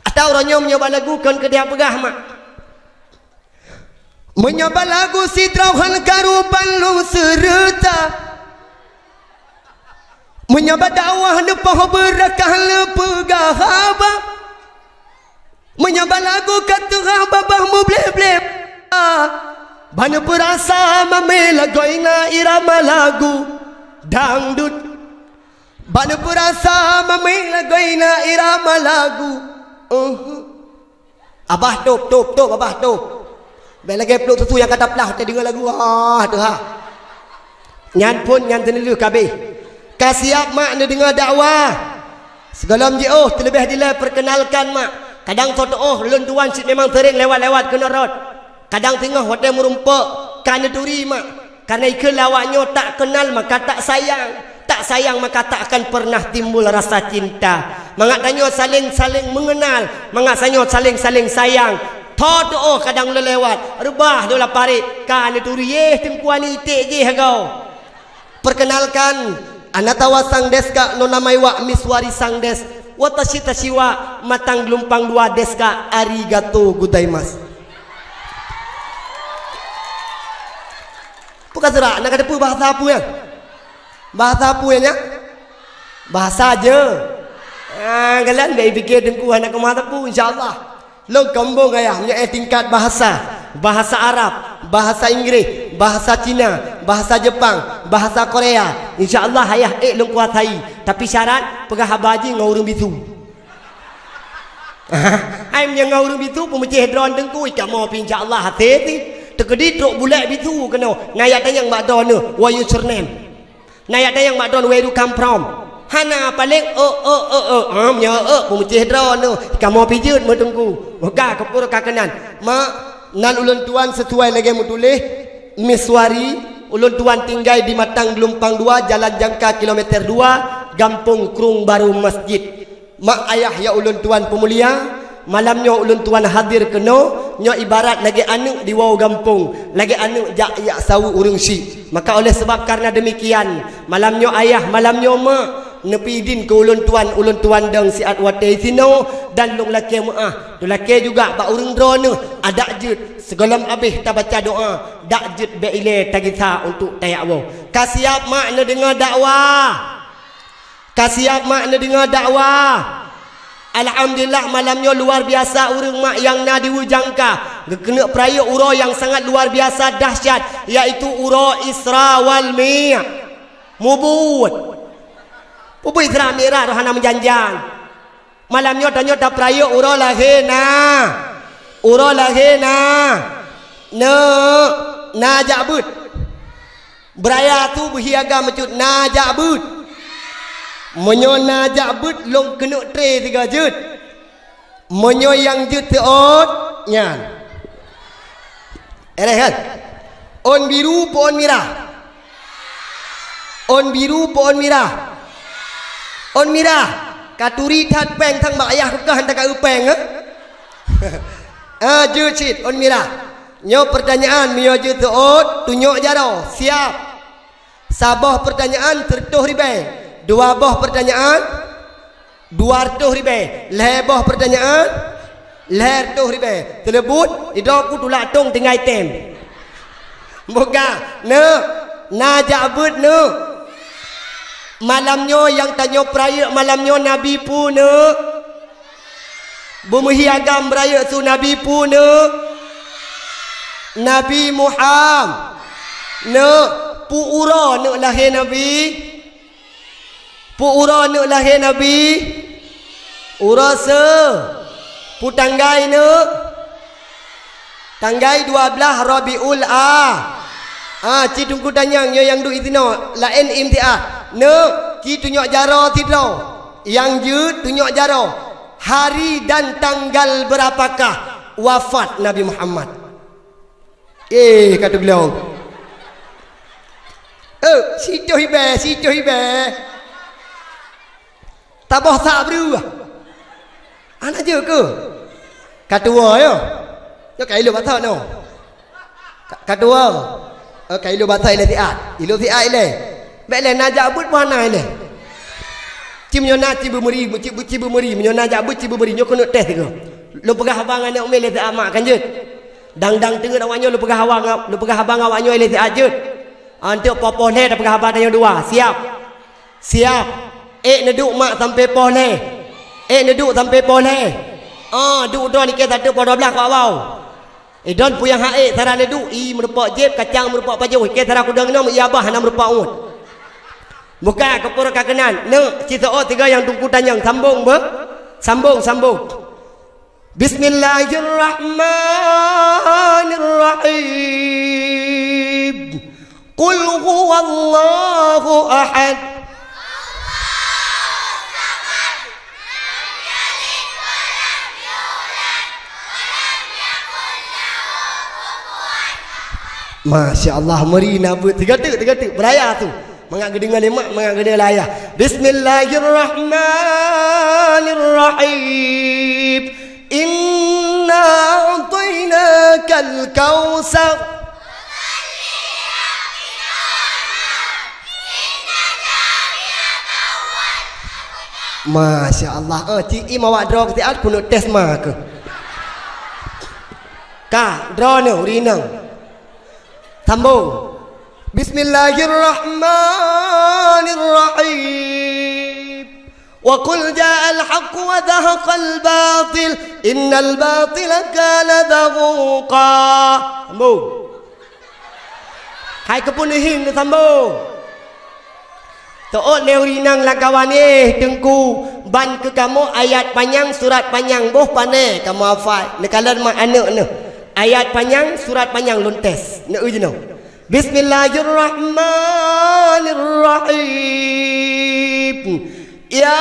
Atawa uroe nyoe meunyoe bak lagu kon keu diak peugah mak. Meunyoe bak lagu sidroe hán karu ban lôn seureuta. Meunyoe bak dakwah neupoh beurakah leupeugah haba. Meunyoe bak lagu ka teurah babah mubleh-bleh. Ban neupeurasa mamé lagoe na irama lagu dangdut. Ban neupeurasa mamé lagoe na irama lagu. Uh. Abah tôb, tôb, tôb, abah tôb. Bèk lagèe pluek susu nyang ka taplah watèe deungö lagu, ah, teuh ha. Nyan phôn nyan teuneulheueh ka abéh. Ka siap mak neudeungö dakwah? Sigohlom jiôh, teuleubèh dilèe peukeunalkan mak. Kadang soe teuôh lôn tuan cit memang seuréng lewat-lewat keunoe rot. Kadang singoh watèe meurumpok ka neuturi mak. Kareuna ikheun lé awak nyoe tak kenal maka tak sayang, tak sayang maka tak akan pernah timbul rasa cinta. Mangat tanyoe saléng-saléng meungeunal, mangat tanyoe saléng-saléng sayang. Tho teuôh kadang lôn lewat, reubah dola parit, ka neuturi yeh teungku ani iték jih agoe. Perkenalkan, anatawa sang desu ka, no nama iwa Miswari sang desu, watashi tashi wa matang geulumpang dua desu ka, arigato gozaimasu. Peue ka seurak, na ka teupeu bahasa peue nyan? Bahasa peue nyan? Bahasa je. Ah, galak bèk pike teungku hana keumah teupeu, insya Allah. Lôn keumbông ayah, meunyoe éh tingkat bahasa, bahasa Arab, bahasa Inggréh, bahasa Cina, bahasa Jepang, bahasa Korea. Insya Allah ayah ék lôn kuasai. Tapi syarat, peugah haba jih ngon ureueng bisu. Hai meunyoe ngon ureueng bisu peumeucéh droe teungku, kamoe pih insya Allah hasé sih. Teukeudi trok bulèe bisu keunoe, na jak tanyong bak droeneuh, "Where you surname?" Na jak tanyong bak droeneuh, "Where you come from?" Hana, paléng, "Ôk, ôk, ôk, ôk." Ah, meunyoe ôk, peumeucéh droeneuh, kamoe pih jeuet meuteungku. Moga keupeue ka keunan. Mak, nan ulôn tuan sisuai lagèe meutuléh, Miswari, ulôn tuan tinggai di Matang Geulumpang Dua, Jalan Jangka kilometer dua, Gampông Krueng Barô Masjid. Mak ayah nyang ulôn tuan peumulia, malam nyoe ulôn tuan hadir keunoe, nyoe ibarat lagèe aneuk di woe gampông, lagèe aneuk jak yak saweue ureueng syik. Maka oleh sebab karena demikian, malam nyoe ayah, malam nyoe mak, neupeuidin keu ulôn tuan, ulôn tuan dong siat watèe sinoe dan lôn lakèe meu'ah. Lôn lakèe juga bak ureueng droeneuh, adak jeuet sigohlom abéh tabaca doa, dak jeuet bèk ilèe tagisa untuk tajak woe. Ka siap mak neudeungö dakwah? Ka siap mak neudeungö dakwah? Alhamdulillah, malam nyoe luar biasa ureueng mak nyang na di Wujangka geukeuneuk peurayeuk uroe nyang sangat luar biasa dahsyat, yaitu uroe Isra wal Mi-, mubuet. Peue buet Isra Mi'raj roh hana meujan-jan. Malam nyoe tanyoe tapeurayeuk uroe lahé na. Uroe lahé na. Neuk, na jak beuet. Beuraya tu beuhi agam meucut, na jak beuet. Meunyoe na jak beuet, lôn keuneuk tré sigoe jeuet. Meunyoe nyang jeuet teuôt nyan. Éh, kan? Ôn biru peu ôn mirah? Ôn biru peu ôn mirah? Ôn mirah. Ka turi that péng sang bak ayah keu kah hana ka eu péng, eh? Ah, jeuet cit ôn mirah. Nyoe peurtanyaan, meunyoe jeuet teuôt, tunyok jaroe. Siap. Saboh peurtanyaan sireutôh ribèe. Dua boh peurtanyaan, dua reutôh ribèe. Lhèe boh peurtanyaan, lhèe reutôh ribèe. Teuleubuet, idroe ku tulak tông tinggai tem. Moga, neuk, na jak beuet neuk. Malam nyoe nyang tanyoe peurayeuk malam nyoe Nabi peue neuk? Beumeuhi agam beurayeuk su Nabi peue neuk? Nabi Muham-, neuk, peue uroe neuk lahé Nabi? Peue uroe neuk lahé Nabi? Uroe seu-, peue tanggai neuk? Tanggai dua blaih Rabiul A-, Ah, ci Teungku Tanyong nyoe nyang duek sinoe, laén imtian. Neuk, ci tunyok jaroe sidroe. Nyang jeuet tunyok jaroe. Hari dan tanggal berapakah wafat Nabi Muhammad? Eh, ka teuglong. Eh, sitoh ibèe, sitoh ibèe. Taboh sak breuh. Hana jeuet keuh? Ka tuwoe, ya? Nyoe ka ilop batat nyoe. Ka, ka tuwoe. Eh, ka ilop batat ilèe siat. Ilop siat ilèe. Bèk lé na jak beuet pih hana ilèe. Ci meunyoe na ci beumeuri, ci beu-, ci beumeuri. Meunyoe na jak beuet ci beumeuri. Nyoe keuneuk tes keuh. Lôn peugah haba ngon aneuk miet ilèe siat mak kan jeuet. Dang-dang teungeut awak nyoe lôn peugah haba ngon, lôn peugah haba ngon awak nyoe ilèe siat jeuet. Enteuk poh-poh lhèe tapeugah haba tanyoe dua. Siap. Siap. Ék neuduek mak sampoe poh lhèe. Ék neuduek sampoe poh lhèe. Oh, duek droe nike sateuk poh dua blaih keu awak. Eh, don peue nyang hak ék, sara neuduek, ie meurumpok jép, kacang meurumpok pajoh, ike sara kudong inong, ie abah hana meurumpok ngon. Buka keupeue ka keunan, neuk, ci soe tiga nyang Teungku Tanyong, sambong beuh. Sambong, sambong. Bismillahirrahmanirrahim. Qul huwallahu ahad. Masya Allah, meuri na beuet. Tiga teuk, tiga teuk. Beuraya su. Mangat geudeungoe lé mak, mangat geudeungoe lé ayah. Bismillahirrahmanirrahim. Inna a'tainakal kautsar. Masya Allah. Eh, ci im awak droe keu siat keuneuk tes ma keuh. Ka, droeneuh ureueng inong. Sambong. Bismillahirrahmanirrahim. Wa qul ja'al haqq wa zahaqal batil, innal batila kana zahuqa. Sambong. Hai keupeue neuhing neusambong. Teuôt lé ureueng inong lamkawan, eh, Teungku, ban keu kamoe ayat panyang, surat panyang, boh pane kamoe hafai. Neukalon mak aneuk neuh. Ayat panyang, surat panyang lôn tes. Neueu jinoe. Bismillahirrahmanirrahim. Yasin.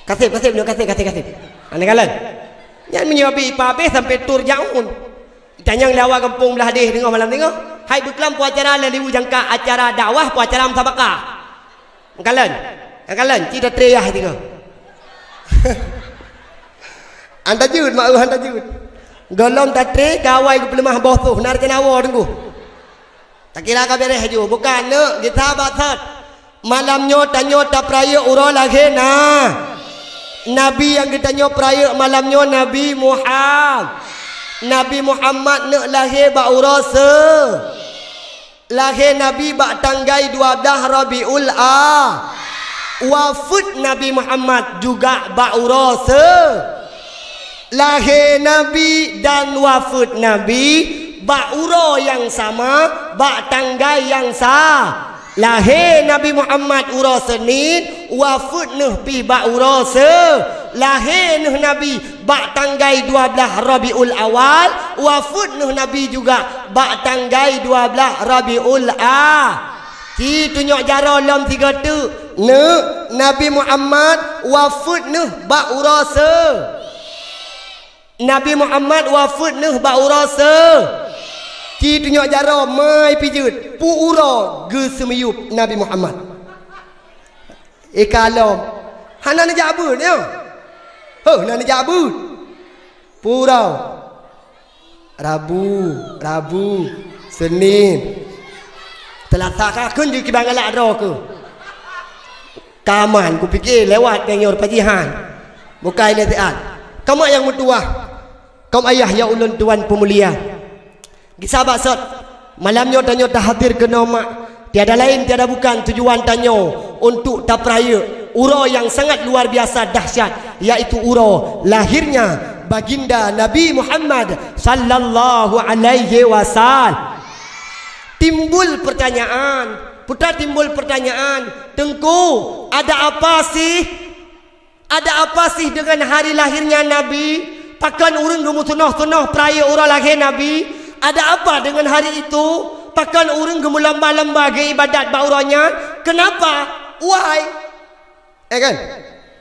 Kaseb, kaseb, nyoe kaseb, kaseb, kaseb. Hana kalon. Nyan meunyoe habéh ipa habéh sampoe tur jaun. Tanyong lé awak gampông blah deh teungoh malam teungoh. Hai beuklam peue acara lé liwu jangka acara dakwah peue acara musabaqah. Kalon. Kalon, ci tatré yah tiga. Anta jeuet, mak, anta jeuet. Gohlom tatré, kawai geupeuleumah boh soh, na rencana woe teungku. Takira ka beres aju, bukan neuk gita batat. Malam nyoe tanyoe tapeurayeuk uroe lahé na. Nabi nyang geutanyoe peurayeuk malam nyoe Nabi Muham-, Nabi Muhammad neuk lahé bak uroe se-, lahé Nabi bak tanggai dua blaih Rabiul A. Wafeuet Nabi Muhammad juga bak uroe se-, lahé Nabi dan wafeuet Nabi bak uroe nyang sama, bak tanggai nyang sa-, lahé Nabi Muhammad uroe Senin, wafeuet neuh pih bak uroe se-, lahé neuh Nabi bak tanggai dua blaih Rabiul Awal, wafeuet neuh Nabi juga bak tanggai dua blaih Rabiul A. Ci tunyok jaroe lom tiga teuk, neuk, Nabi Muhammad wafeuet neuh bak uroe se-, Nabi Muhammad wafeuet neuh bak uroe se-, ci tunyok jaroe mai pijeuet, peue uroe geuseumiyueb Nabi Muhammad. Ikalon. Hana neujak beuet, nyoe. Heuh, hana neujak beuet. Peue uroe? Rabu, Rabu, Senin. Seulasa ka kheun jeuet kiban galak droe keuh. Kaman, kupike lewat nyang nyoe pajihan. Bukai nasihat. Kamoe nyang meutuwah. Kaum ayah nyang ulôn tuan peumulia. Gisa bak sot, malam nyoe tanyoe tahadir keunoe mak, tiada laén tiada bukan tujuan tanyoe untuk tapeurayeuk uroe nyang sangat luar biasa dahsyat, yaitu uroe lahirnya Baginda Nabi Muhammad sallallahu alaihi wasallam. Timbul pertanyaan, Peue timbul pertanyaan, "Teungku, ada apa sih? Ada apa sih dengan hari lahirnya Nabi? Pakon ureuëng geumeusunoh-sunoh peuraya uroe lahé Nabi? Ada apa dengan hari itu? Pakon ureuëng geumeulomba-lomba geuibadat bak uroe nyan? Kenapa? Why?" Eh kan?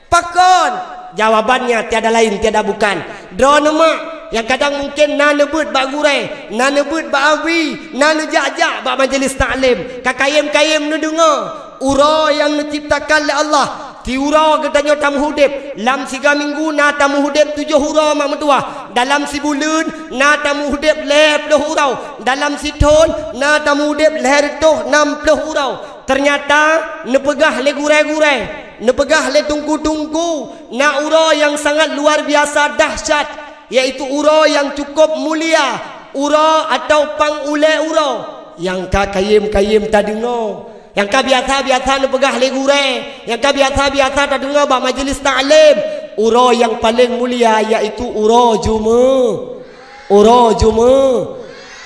Pakon? Jawabannya tiada lain, tiada bukan. Droeneuh mak, nyang kadang mungken na neubeuet bak gurée, na neubeuet bak abi, na neujak-jak bak majlis taklim. Ka kayém-kayém neudeungoe, uroe nyang neuciptakan lé Allah. Siuroe geutanyoe tameuhudép, lam siga minggu na tameuhudép tujoh uroe mak meutuwah. Dalam sibuleuen na tameuhudép lhée ploh uroe. Dalam sithon na tameuhudép lhée reutôh nam ploh uroe. Teunyata neupeugah lé gurée-gurée, neupeugah lé teungku-teungku, na uroe nyang sangat luar biasa dahsyat, yaitu uroe nyang cukup mulia, uroe atawa pang ulée uroe nyang ka kayém-kayém tadeungoe, nyang ka biasa-biasa neupeugah lé gurée, nyang ka biasa-biasa tadeungoe bak majlis taklim. Uroe nyang paleng mulia yaitu uroe Jume-, uroe Jume-,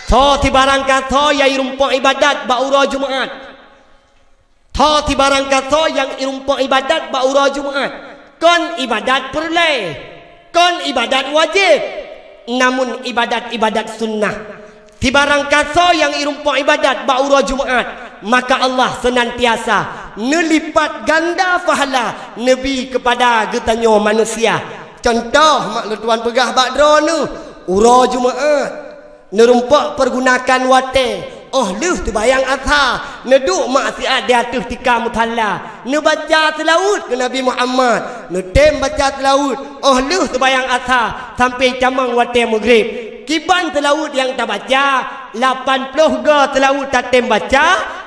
soe sibarang kasoe nyang irumpok ibadat bak uroe Jumaat. Soe sibarang kasoe nyang irumpok ibadat bak uroe Jumaat, kon ibadat peureulée, kon ibadat wajéb, namun ibadat-ibadat sunnah. Sibarang kasoe nyang irumpok ibadat bak uroe Jumaat, maka Allah seunantiasa neulipat ganda pahala neubi keupada geutanyoe manusia. Cuntoh mak lôn tuan peugah bak droeneuh, uroe Jumaat, neurumpok peugunakan watée, óh lheueh seumayang Asha, neuduek mak siat di ateueh tika musalla, neubaca seulaweuet keu Nabi Muhammad, neutem baca seulaweuet óh lheueh seumayang Asha sampoe tamong watée Maghrib. Kiban seulaweuet nyang tabaca, lapan ploh goe seulaweuet tatem baca,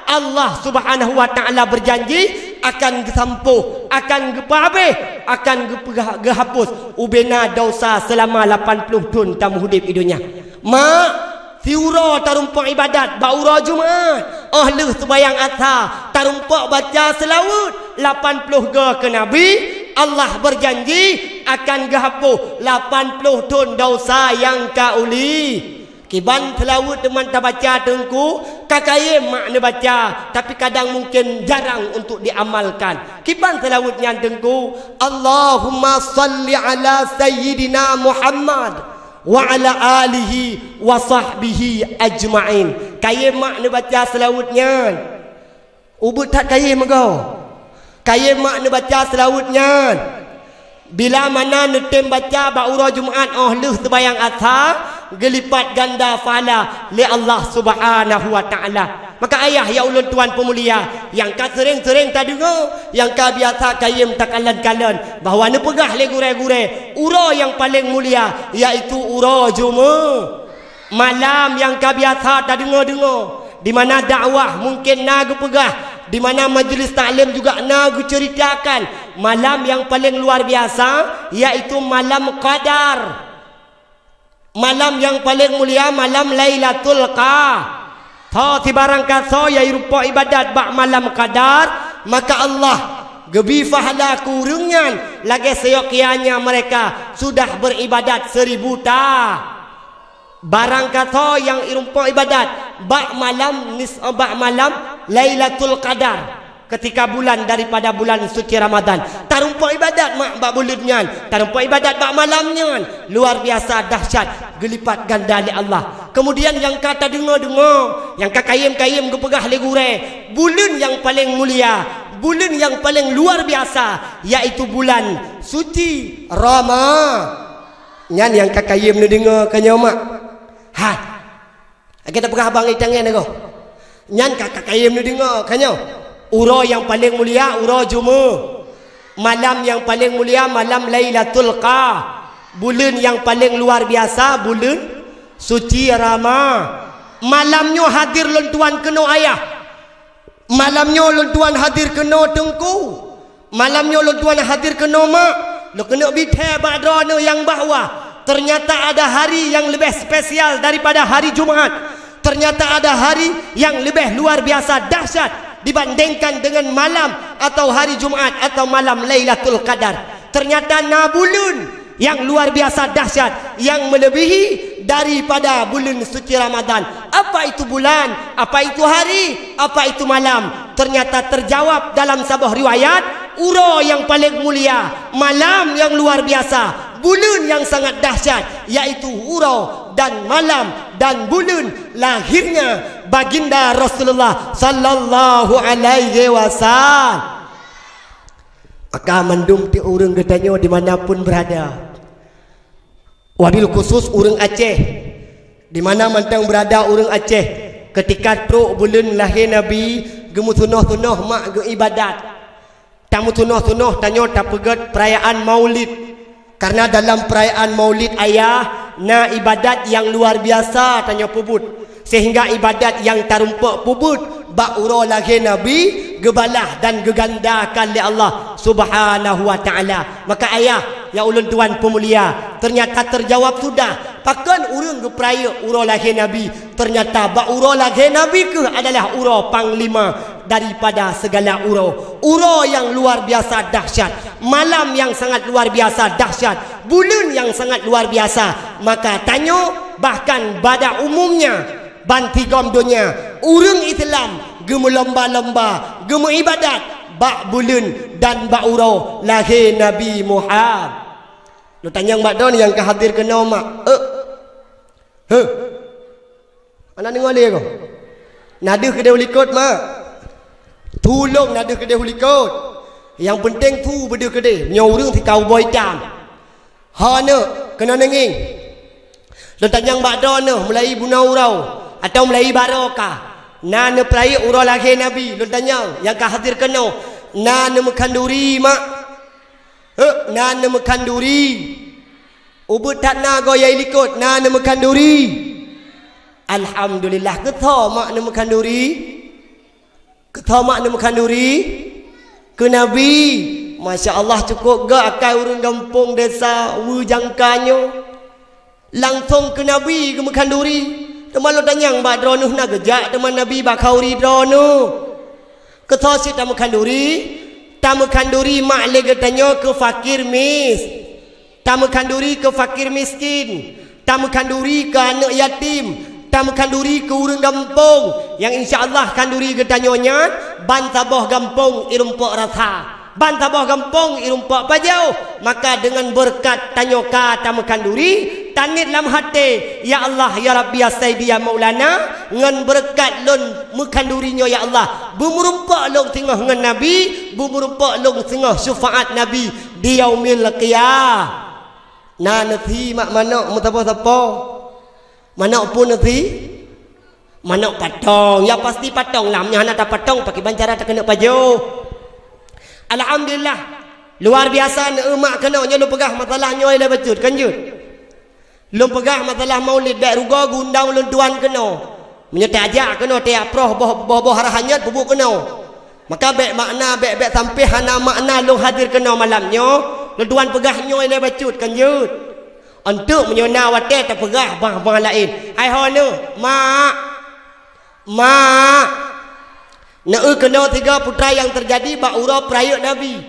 Allah Subhanahu wa Ta'ala beujanji akan geusampôh, akan geupeuhabéh, akan geupeugah-, geuhapus ubena desya seulama lapan ploh thon tameuhudép i donya. Mak, siuroe tarumpok ibadat bak uroe Jumaat, óh lheueh seumayang Asha tarumpok baca seulaweuet lapan ploh goe keu Nabi, Allah beujanji akan geuhapus lapan ploh thon desya nyang ka uli. Kiban seulaweuet teuma tabaca teungku, ka kayém mak neubaca, tapi kadang mungken jarang untuk diamalkan. Kiban seulaweuet nyan teungku, Allahumma salli ala sayyidina Muhammad wa ala alihi wa sahbihi ajma'in. Kayém mak neubaca seulaweuet nyan. Ubit that kayém meugoe. Kayém mak neubaca seulaweuet nyan. Bila mana neutem baca bak uroe Jumaat óh lheueh seumayang Asha, geulipat ganda pahala lé Allah Subhanahu wa Ta'ala. Maka ayah ya ulôn tuan peumulia, nyang ka seuréng-seuréng tadeungoe, nyang ka biasa kayém takalon-kalon, bahwa neupeugah lé gurée-gurée, uroe nyang paleng mulia, yaitu uroe Jumaat. Malam nyang ka biasa tadeungoe-deungoe, di mana dakwah mungken na geupeugah, di mana majlis taklim juga na geuceuritakan, malam nyang paleng luar biasa, yaitu malam Qadar. Malam nyang paleng mulia, malam Lailatul Qa-, soe sibarang kasoe nyang irumpok ibadat bak malam Qadar, maka Allah geubri pahala keu ureuëng nyan lagée siok kianya mereka sudah beribadat seribu ta-, Barang kasoe nyang irumpok ibadat bak malam nis-, bak malam Lailatul Qadar, ketika bulan daripada bulan suci Ramadan, tarumpok ibadat mak bak buleuen nyan, tarumpok ibadat bak malam nyan, luar biasa dahsyat, geulipat ganda lé Allah. Kemudian nyang ka tadeungoe-deungoe, nyang ka kayém-kayém geupeugah lé gurée, buleuen nyang paleng mulia, buleuen nyang paleng luar biasa, yaitu bulan suci Rama-, Nyan nyang ka kayém neudeungoe ka nyoe mak. Hai. Lagée tapeugah abang itangen agoe. Nyan ka, ka kayém neudeungoe ka nyoe. Uroe nyang paleng mulia uroe Jumaat. Malam nyang paleng mulia malam Lailatul Qa-, buleuen nyang paleng luar biasa buleuen suci Rama-, malam nyoe hadir lôn tuan keunoe ayah. Malam nyoe lôn tuan hadir keunoe teungku. Malam nyoe lôn tuan hadir keunoe mak. Lôn keuneuk bithée bak droeneuh nyang bahwa teunyata ada hari nyang leubeh spesial daripada hari Jumaat. Teunyata ada hari nyang leubeh luar biasa dahsyat dibandingkan dengan malam atau hari Jumaat atau malam Lailatul Qadar. Teunyata na buleuen nyang luar biasa dahsyat, nyang meuleubeuhi daripada buleuen suci Ramadan. Apa itu bulan? Apa itu hari? Apa itu malam? Ternyata terjawab dalam saboh riwayat, uroe nyang paleng mulia, malam nyang luar biasa, buleuen nyang sangat dahsyat, yaitu uroe dan malam dan buleuen lahirnya Baginda Rasulullah sallallahu alaihi wasallam. Maka mandum tiep ureuëng geutanyoe di mana pun berada, wabil khusus ureuëng Aceh, di mana mantong berada ureuëng Aceh, ketika trok buleuen lahé Nabi, geumeusunoh-sunoh mak geuibadat. Tameusunoh-sunoh tanyoe tapeugét peurayaan Maulid. Karena dalam peurayaan Maulid Ayah na ibadat nyang luar biasa tanyoe peubuet, sehingga ibadat nyang tarumpok peubuet bak uroe lahé Nabi geubalah dan geugandakan lé Allah Subhanahu wa Taala. Maka Ayah nyang ulôn tuan peumulia, ternyata terjawab sudah. Pakon ureuëng geupeurayeuk uroe lahé Nabi? Ternyata bak uroe lahé Nabi kheueh adalah uroe panglima daripada segala uroe. Uroe nyang luar biasa dahsyat, malam nyang sangat luar biasa dahsyat, buleuen nyang sangat luar biasa. Maka tanyoe bahkan bak umumnya bansigom donya, ureuëng Islam geumeulomba-lomba geumeuibadat bak buleuen dan bak uroe lahé Nabi Muhammad. Lôn tanyong bak droeneuh nyang ka hadir keunoe mak. Eh. Heh. Hana deungoe lé ko. Na deuh keudeh u likot mak. Tulông na deuh keudeh u likot. Nyang peunteng su beudeuh keudeh. Nyoe ureuëng sikau boi itam. Hana keunoe neungieng. Lôn tanyong bak droeneuh mulai bunoe uroe atawa mulai barô ka. Na neupeurayeuk uroe lahé Nabi, lôn tanyong nyang ka hadir keunoe. Na neumeukhanduri mak. Heh, na neumeukhanduri. Ubeuet that na goe nyang i likot, na neumeukhanduri. Alhamdulillah, keu soe mak neumeukhanduri? Keu soe mak neumeukhanduri? Keu Nabi. Masya Allah, cukôp gét akai ureuëng gampông desa Weujangka nyoe. Langsông keu Nabi geumeukhanduri. Teuma lôn tanyong bak droeneuh, na geujak teuma Nabi bak khanduri droeneuh? Keu soe cit tameukhanduri? Tameukhanduri mak lé geutanyoe keu fakir mis. Tameukhanduri keu fakir miskin. Tameukhanduri keu aneuëk yatim. Tameukhanduri keu ureuëng gampông. Nyang insya Allah khanduri geutanyoe nyan ban saboh gampông i rumpok rasa. Ban saboh gampông i rumpok pajoh, maka deungon beureukat tanyoe ka tameukhanduri, taniet lam até, "Ya Allah, ya Rabbi, ya Sayyidi, ya Maulana, ngon beureukat lôn meukhanduri nyoe, ya Allah, beumeurumpok lôn singoh ngon Nabi, beumeurumpok lôn singoh syufaat Nabi di Yaumil Qiyamah." Na neusi mak manök meusapo-sapo? Manök peue neusi? Manök patong. Ya pasti patong lah. Meunyoe hana tapatong, pakriban cara takeuneuk pajoh? Alhamdulillah. Luar biasa neueu mak keunoe. Nyoe lôn peugah masalah nyoe ilée bacut, kan jeuet? Lôn peugah masalah Maulid, bék rugoe geuundang ulôn tuan keunoe. Meunyoe tajak keunoe, tajak proh boh, boh-boh rah hanyot peubuet keunoe. Maka bék makna, bék, bék sampé hana makna lôn hadir keunoe malam nyoe, lôn tuan peugah nyoe ilée bacut, kan jeuet? Eunteuk meunyoe na watée tapeugah bah-bah laén. Hai ho neuh, mak! Mak! Neueu keunoe tiga putra nyang teujadi bak uroe peurayeuk Nabi.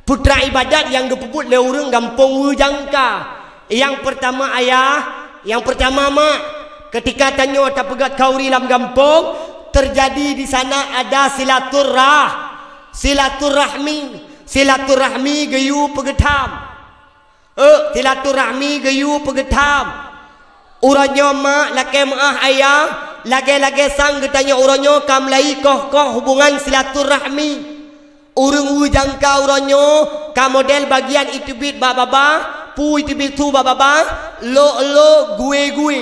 Putra ibadat nyang geupeubuet lé ureuëng gampông Weujangka. Nyang peurtama ayah, nyang peurtama mak. Keutika tanyoe tapeugét khanduri lam gampông, teujadi di sana ada silaturah-, silaturahmi. Silaturahmi geuyue peugeutham. Eh, silaturahmi geuyue peugeutham. Uroe nyoe mak lakée meuáh ayah, lagée-lagée sang geutanyoe uroe nyoe ka meulai koh-koh hubungan silaturahmi. Ureuëng Weujangka uroe nyoe ka model bagian iteubiet bak babah, peue iteubiet su bak babah, lok-lok, gue-gue.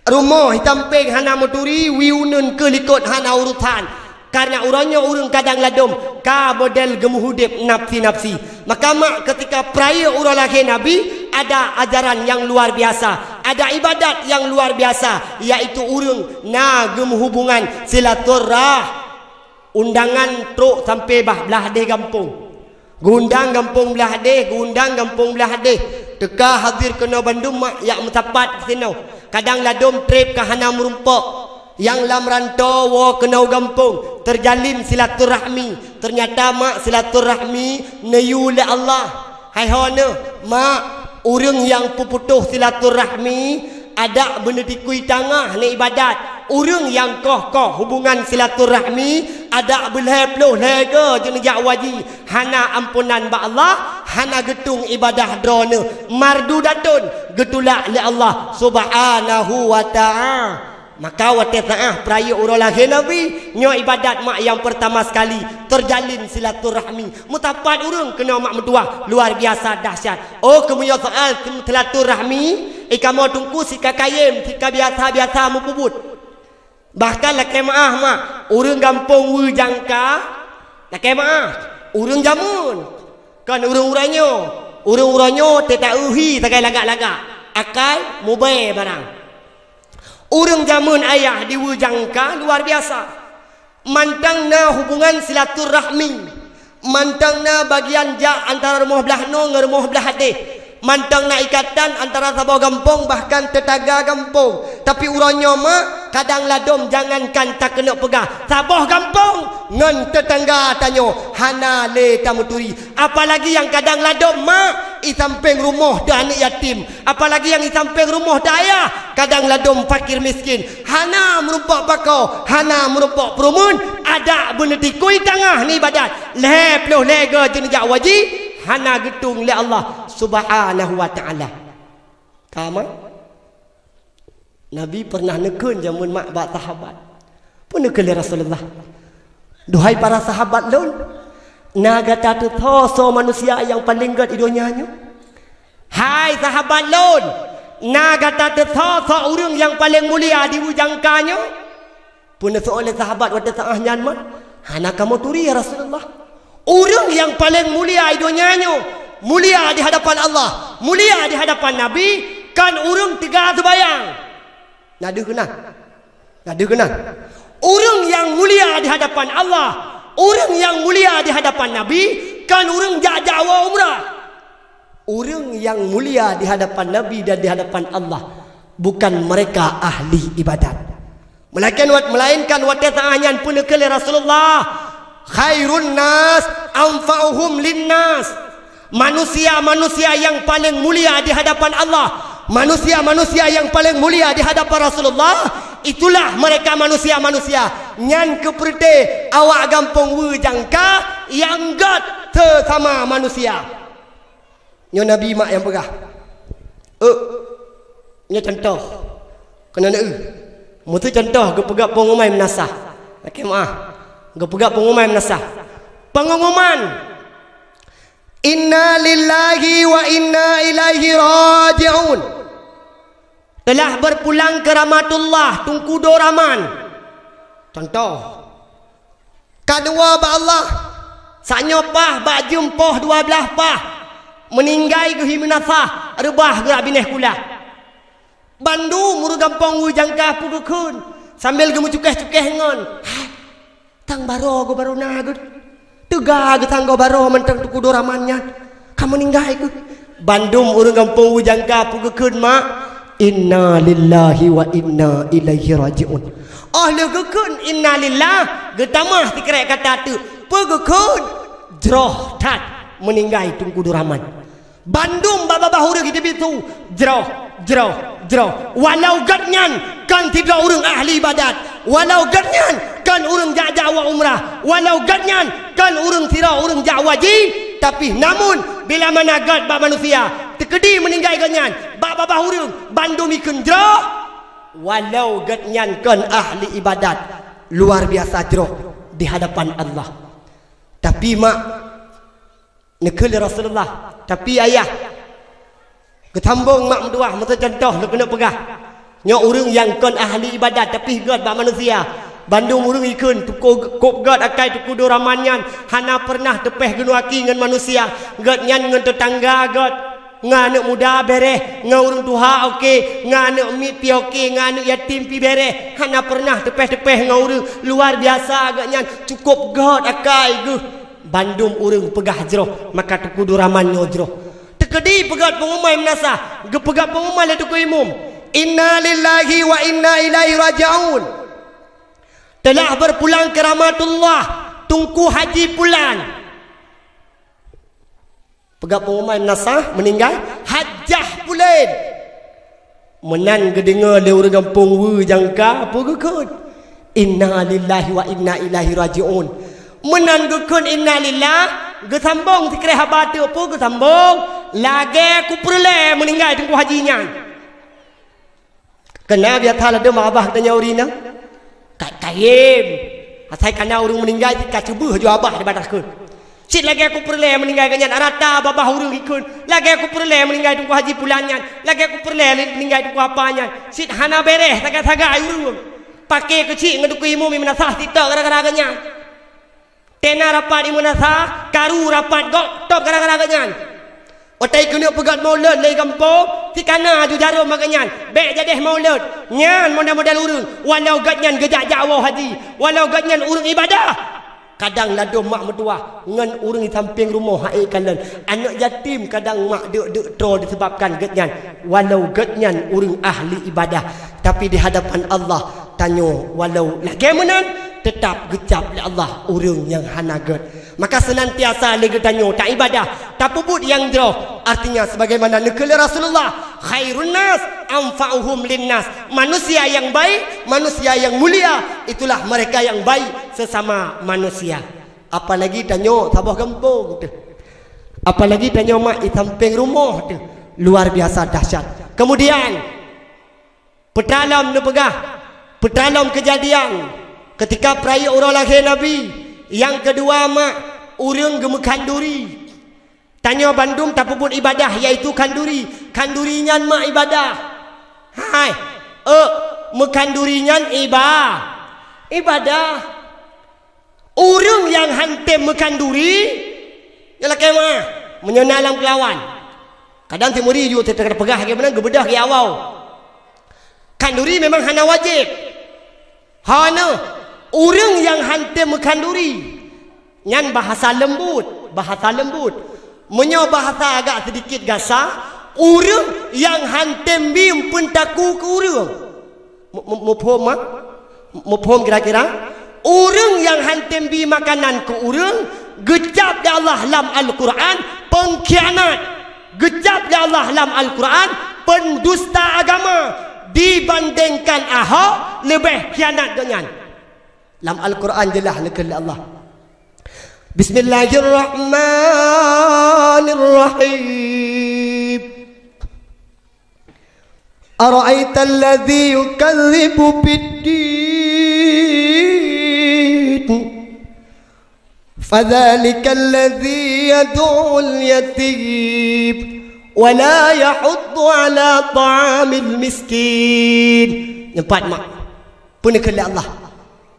Rumoh hitam péng hana meuturi, wie uneuen keu likot hana urosan. Kareuna uroe nyoe ureuëng kadang ladom ka model geumeuhudép nafsi-nafsi. Maka mak, keutika peurayeuk uroe lahé Nabi, ada ajaran nyang luar biasa, ada ibadat nyang luar biasa, yaitu ureuëng na geumeuhubungan silaturah-, undangan trok sampai bah blaih deh gampông. Geuundang gampông blaih deh, geuundang gampông blaih deh. Teuka hadir keunoe bandum mak jak meusapat sinoe. Kadang ladom treb ka hana meurumpok. Nyang lam rantô woe keunoe gampông, teujalin silaturahmi. Teunyata mak, silaturahmi neuyue lé Allah. Hai ho neuh, mak, ureuëng nyang peuputôh silaturahmi Adak beuneutikui tangah ngon ibadat. Ureuëng nyang koh-koh hubungan silaturahmi, adak beulhée ploh lhée goe jeuet neujak u haji, hana amponan bak Allah, hana geutueng ibadah droeneueh, mardudatun, geutulak lé Allah Subhanahu wa Ta'ala. Maka watée saát peurayeuk uroe lahé Nabi, nyoe ibadat mak nyang peurtama sekali teujalin silaturahmi. Meusapat ureuëng keunoe mak meutuwah, luar biasa dahsyat. Oh, keumeuyoe soal silaturahmi, i kamoe teungku sika kayém, sika biasa-biasa meupeubuet. Bahkan lakée meuáh mak, ureuëng gampông Weujangka, lakée meuáh, ureuëng jameun. Kon ureuëng uroe nyoe, ureuëng uroe nyoe teuta uhi sagai lagak-lagak, akai mubée barang. Ureuëng jameun ayah di Weujangka luar biasa. Mantong na hubungan silaturahmi, mantong na bagian jak antara rumoh blah noe ngon rumoh blah adeh, mantong na ikatan antara saboh gampông bahkan teutangga gampông. Tapi uroe nyoe mak, kadang ladom jangankan takeuneuk peugah saboh gampông ngon teutangga tanyoe hana lé tameuturi. Apalagi nyang kadang ladom mak, i sampéng rumoh teu aneuëk yatim. Apalagi nyang i sampéng rumoh teu ayah, kadang ladom fakir miskin. Hana meurumpok pakoe, hana meurumpok peureumeun, adak beuneutikui tangah ngon ibadat. Lhée ploh lhée goe jeuet neujak u haji, hana geutueng lé Allah Subhanahu wa Ta'ala. Ka mak? Nabi pernah neukheun jameun mak bak sahabat. Peue neukheun lé Rasulullah? "Duhai para sahabat lôn, na gata teusoe soe manusia nyang paleng gét i donya nyoe? Hai sahabat lôn, na gata teusoe soe ureuëng nyang paleng mulia di Weujangka nyoe?" Peue neuseuôt lé sahabat watée saát nyan mak? "Hana kamoe turi, ya Rasulullah." Ureuëng nyang paleng mulia i donya nyoe, mulia di hadapan Allah, mulia di hadapan Nabi, kon ureuëng teuga seubayang. Na deuh keunan. Na deuh keunan. Ureuëng nyang mulia di hadapan Allah, ureuëng nyang mulia di hadapan Nabi, kon ureuëng jak-jak woe umrah. Ureuëng nyang mulia di hadapan Nabi dan di hadapan Allah, bukan mereka ahli ibadat. Melainkan wat-, melainkan watée saát nyan peue neukheun lé Rasulullah, "Khairun nas anfa'uhum linnas." Manusia-manusia nyang paleng mulia di hadapan Allah, manusia-manusia nyang paleng mulia di hadapan Rasulullah, itulah mereka manusia-manusia nyan keupeureuté awak gampông Weujangka nyang gét seusama manusia. Nyoe Nabi mak nyang peugah. Euk, nyoe cuntoh. Keunan eu. Meuseu cuntoh geupeugah peungumai meunasah. Lakée meuáh. Geupeugah peungumai meunasah. Peungumuman. Inna lillahi wa inna ilaihi raji'un. Telah berpulang ke rahmatullah, Teungku Duraman. Cuntoh. Ka neuwoe bak Allah, sak nyoe paih bak jeuem poh dua blaih paih, meuninggai geuh i meunasah, reubah geurak binéh kulah. Bandum ureuëng gampông Weujangka peue geukheun, sambil geumeucukéh-cukéh ngon, "Hai, tang baroe geuh baroe na geuh. Teuga geuh tang goe baroe mantong Teungku Duraman nyan." Ka meuninggai keuh. Bandum ureuëng gampông Weujangka peue geukheun mak, "Inna lillahi wa inna ilaihi raji'un." Óh lheueh geukheun inna lillah, geutamah sikrek kata teuk, peue geukheun? Jroh that meuninggai Teungku Duraman. Bandum babah ureuëng di bitu, jroh, jroh, jroh. Walau gét nyan kon sidroe ureuëng ahli ibadat, walau gét nyan kon ureuëng jak-jak woe umrah, walau gét nyan kon ureuëng sidroe ureuëng jak u haji, tapi namun bila mana gét bak manusia, teukeudi meuninggai gét nyan bak babah ureuëng bandum ikheun jroh, walau gét nyan kon ahli ibadat, luar biasa jroh di hadapan Allah. Tapi mak, neukheun lé Rasulullah, tapi ayah. Geusambong mak meutuwah, meuseu cuntoh lôn keuneuk peugah. Nyoe ureuëng nyang kon ahli ibadat tapi gét bak manusia. Bandum ureuëng ikheun tuko kop gét akai Teungku Duraman nyan hana peureunah teupéh geunoe aki ngon manusia. Gét nyan ngon teutangga gét, ngon aneuëk muda béréh, ngon ureuëng tuha oke, ngon aneuëk miet pi oke, ngon aneuëk yatim pi béréh. Hana peureunah teupéh-teupéh ngon ureuëng. Luar biasa gét nyan, cukôp gét akai geuh. Bandum ureuëng peugah jroh, maka Teungku Duraman nyoe jroh. Teukeudi peugét peungumai meunasah, geupeugét peungumai lé Teungku Imum, "Inna lillahi wa inna ilaihi raji'un." Telah berpulang ke rahmatullah Teungku Haji Pulan. Peugét peungumai meunasah, meuninggai Hajah Pulen. Meunan geudeungoe lé ureuëng gampông Wue Jangka, peue geukheun? Inna lillahi wa inna ilaihi raji'un. Meunan geukheun inna lillah, geusambong sikréh haba teuk, peue geusambong, lagée kupeureulée meuninggai Teungku Haji nyan. Keunan biasa ladôm babah geutanyoe ureuëng inong. Ka kayém. Asai kana ureuëng meuninggai cit ka cuboh ju babah di batas kheun. Cit lagée kupeureulée meuninggai geuh nyan, rata babah ureuëng ikheun. Lagée kupeureulée meuninggai Teungku Haji pulan nyan. Lagée kupeureulée meuninggai Teungku Apa nyan. Cit hana béréh sagai-sagai ureuëng. Paké keuchik ngon Teungku Imum Ibn Asah sitok gara-gara geuh nyan. Tena rapat imeunasah, karu rapat gob, tob gara-gara geuh nyan. Watée keuneuk peugét maulud lé gampông, sikana ju jaroe mageuh nyan, bék jadeh maulud. Nyan model-model ureuëng, walau geuh nyan geujak-jak woe haji, walau geuh nyan ureuëng ibadah. Kadang ladôm mak meutuwah ngon ureuëng di sampéng rumoh hai kalon. Aneuëk yatim kadang mak deuk-deuk troe disebabkan geuh nyan, walau geuh nyan ureuëng ahli ibadah. Tapi di hadapan Allah, tanyoe walau lagée meunan, teutap geucab lé Allah ureuëng nyang hana gét. Maka seunantiasa lé geutanyoe taibadah, tapeubuet nyang jroh. Artinya, sebagaimana neukheun lé Rasulullah, "Khairun nas anfa'uhum linnas." Manusia yang baik, manusia yang mulia, itulah mereka yang baik sesama manusia. Apalagi tanyoe saboh gampông teuh. Apalagi tanyoe mak di sampéng rumoh teuh. Luar biasa dahsyat. Kemudian, Peutralom neupeugah, peutralom keujadian keutika peurayeuk uroe lahé Nabi. Nyang keudua mak, ureuëng geumeukhanduri. Tanyoe bandum tapeubuet ibadah, yaitu khanduri. Khanduri nyan mak ibadah. Hai, euk, meukhanduri nyan iba-, ibadah. Ureuëng nyang han tem meukhanduri, nyan lakée meuah, meunyoe na lam keulawan. Kadang teumuri ju teuka peugah lagée meunan geubeudôh lagée awai. Khanduri memang hana wajéb. Hana, ureuëng nyang han tem meukhanduri, nyan bahasa leumbut, bahasa leumbut. Meunyoe bahasa agak sedikit gasa, ureuëng nyang han tem bi peuntaku keu ureuëng. Mu-, mu-, muphom, ah? Muphom kira-kira? Ureuëng nyang han tem bi makanan keu ureuëng, geucab lé Allah lam Al-Quran peungkhianat. Geucab lé Allah lam Al-Quran peundusta agama, dibandingkan Ahok leubeh khianat geuh nyan. Lam Al-Quran jeulaih neukheun lé Allah. Bismillahirrahmanirrahim. Ara'aital ladzi yukadzibu biddin, fadzalikal ladzi yadu'ul yatim, wa la yahuddu ala ta'amil miskin. Nyang pat mak, peue neukheun lé Allah.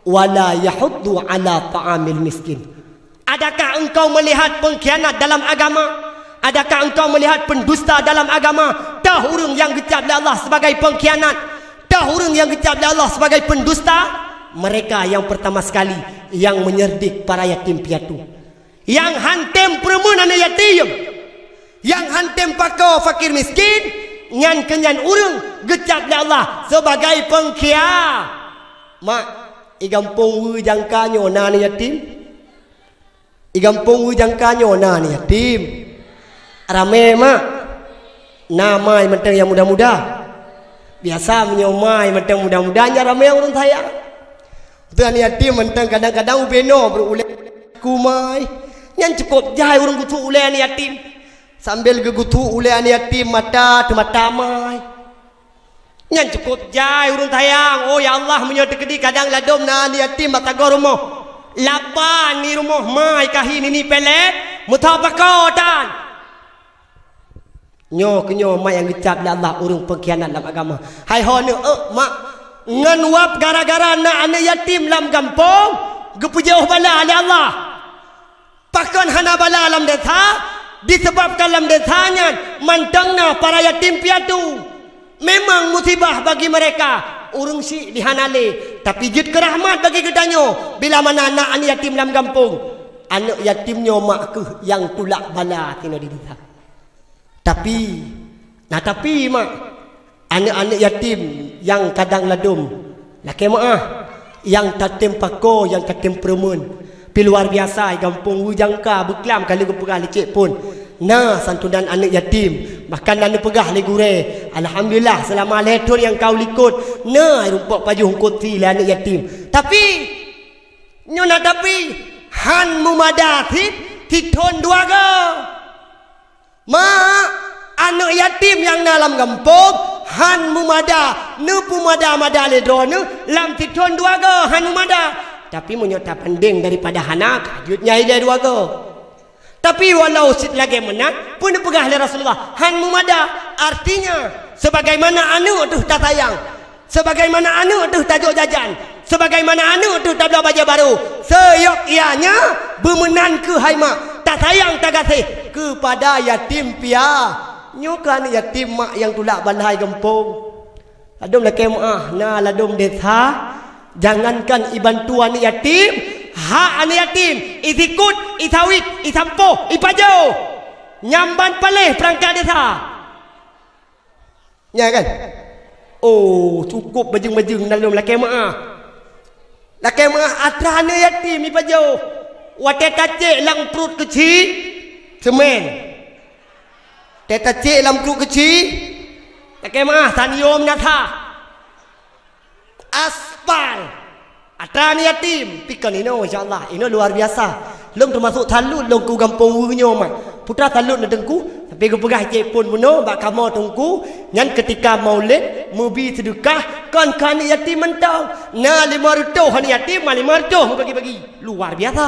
Wa la yahuddu ala ta'amil miskin. Adakah engkau melihat pengkhianat dalam agama? Adakah engkau melihat pendusta dalam agama? Toh ureuëng nyang geucab lé Allah sebagai pengkhianat? Toh ureuëng nyang geucab lé Allah sebagai pendusta? Mereka yang pertama sekali yang menyerdik para yatim piatu. Nyang han tem peureumeun aneuk yatim, nyang han tem pakoe fakir miskin, nyan keuh nyan ureuëng geucab lé Allah sebagai pengkhia-, Mak, i gampông Wue Jangka nyoe na aneuk yatim? I gampông Wue Jangka nyoe na aneuk yatim? Ramé, Mak. Na mai mantong nyang muda-muda. Biasa meunyoe mai mantong muda-muda, nyan ramé ureuëng sayang. Teuh aneuk yatim mantong kadang-kadang ubé noe beureulée ku mai. Nyan cukôp jai ureuëng geusu ulée aneuk yatim. Sambil geugeusu ulée aneuk yatim, mata teumata mai. Nyan cukôp jai ureuëng sayang. Oh, ya Allah, meunyoe teukeudi kadang ladôm na aneuk yatim bak sagoe rumoh. Lapan di rumoh mai kahi nini pelet, meusapat pakoe tan. Nyoe keuh nyoe mak nyang geucab lé Allah ureuëng peungkhianat lam agama. Hai ho neuëk, Mak, ngon wab gara-gara na aneuk yatim lam gampông, geupeujeuôh bala lé Allah. Pakon hana bala lam desya? Disebabkan lam desya nyan mantong na para yatim piatu. Memang musibah bagi mereka. Ureuëng syiek di hana lé, tapi jeuet keu rahmat bagi geutanyoe bila mana na aneuk yatim lam gampông. Aneuk yatim nyoe mak keuh nyang tulak bala sinoe di desya. Tapi, na tapi, Mak, aneuk-aneuk yatim nyang kadang ladôm, lakée meuáh, nyang tatem pakoe, nyang tatem peureumeun, pi luar biasa, i gampông Wue Jangka beuklam ka lheueh geupeugah licek phon. Na santunan aneuk yatim, bahkan na neupeugah lé gurée, "Alhamdulillah, seulama lhée thon nyang ka u likot, na rumpok pajoh eungkot sie lé aneuk yatim." Tapi, nyoe na tapi, han meumada cit, cit thon dua goe. Mak, aneuk yatim nyang na lam gampông, han meumada, neupeumada-mada lé droeneuh, lam cit thon dua goe, han meumada. Tapi meunyoe tapandeng daripada hana, ka jeuet nyan ilée dua goe. Tapi walau cit lagée meunan, peue neupeugah lé Rasulullah, han meumada. Artinya, sebagaimana aneuk teuh tasayang, sebagaimana aneuk teuh tajok jajan, sebagaimana aneuk teuh tabloe bajée barô, seuyok ianya beumeunan keuh hai mak, tasayang tagaséh keupada yatim pia-, nyoe keuh aneuk yatim mak nyang tulak balai gampông. Ladôm lakée meuáh, na ladôm desa, jangankan ibantu aneuk yatim, hak aneuk yatim, isikut, isawit, isampôh, ipajoh. Nyan ban paléh peurangkat desa. Nya kan? Oh, cukup bajeueng-bajeueng ladôm lakée meuáh. Lakée meuáh atra aneuk yatim ipajoh. Watée tacék lam pruet keuchik, seumén. Tée tacék lam pruet keuchik, lakée meuáh saniom nasa. Aspal. Atra aneuk yatim, pi kon inoe, insya Allah. Inoe luar biasa. Lôn teumasok salut lôn keu gampông Wue nyoe, mak. Putra salut na teungku, tapi geupeugah cit phon bunoe bak kamoe teungku, nyan keutika Maulid, meubi seudeukah, kon keu aneuk yatim mantong. Na limong reutôh aneuk yatim, ma limong reutôh meubagi-bagi. Luar biasa.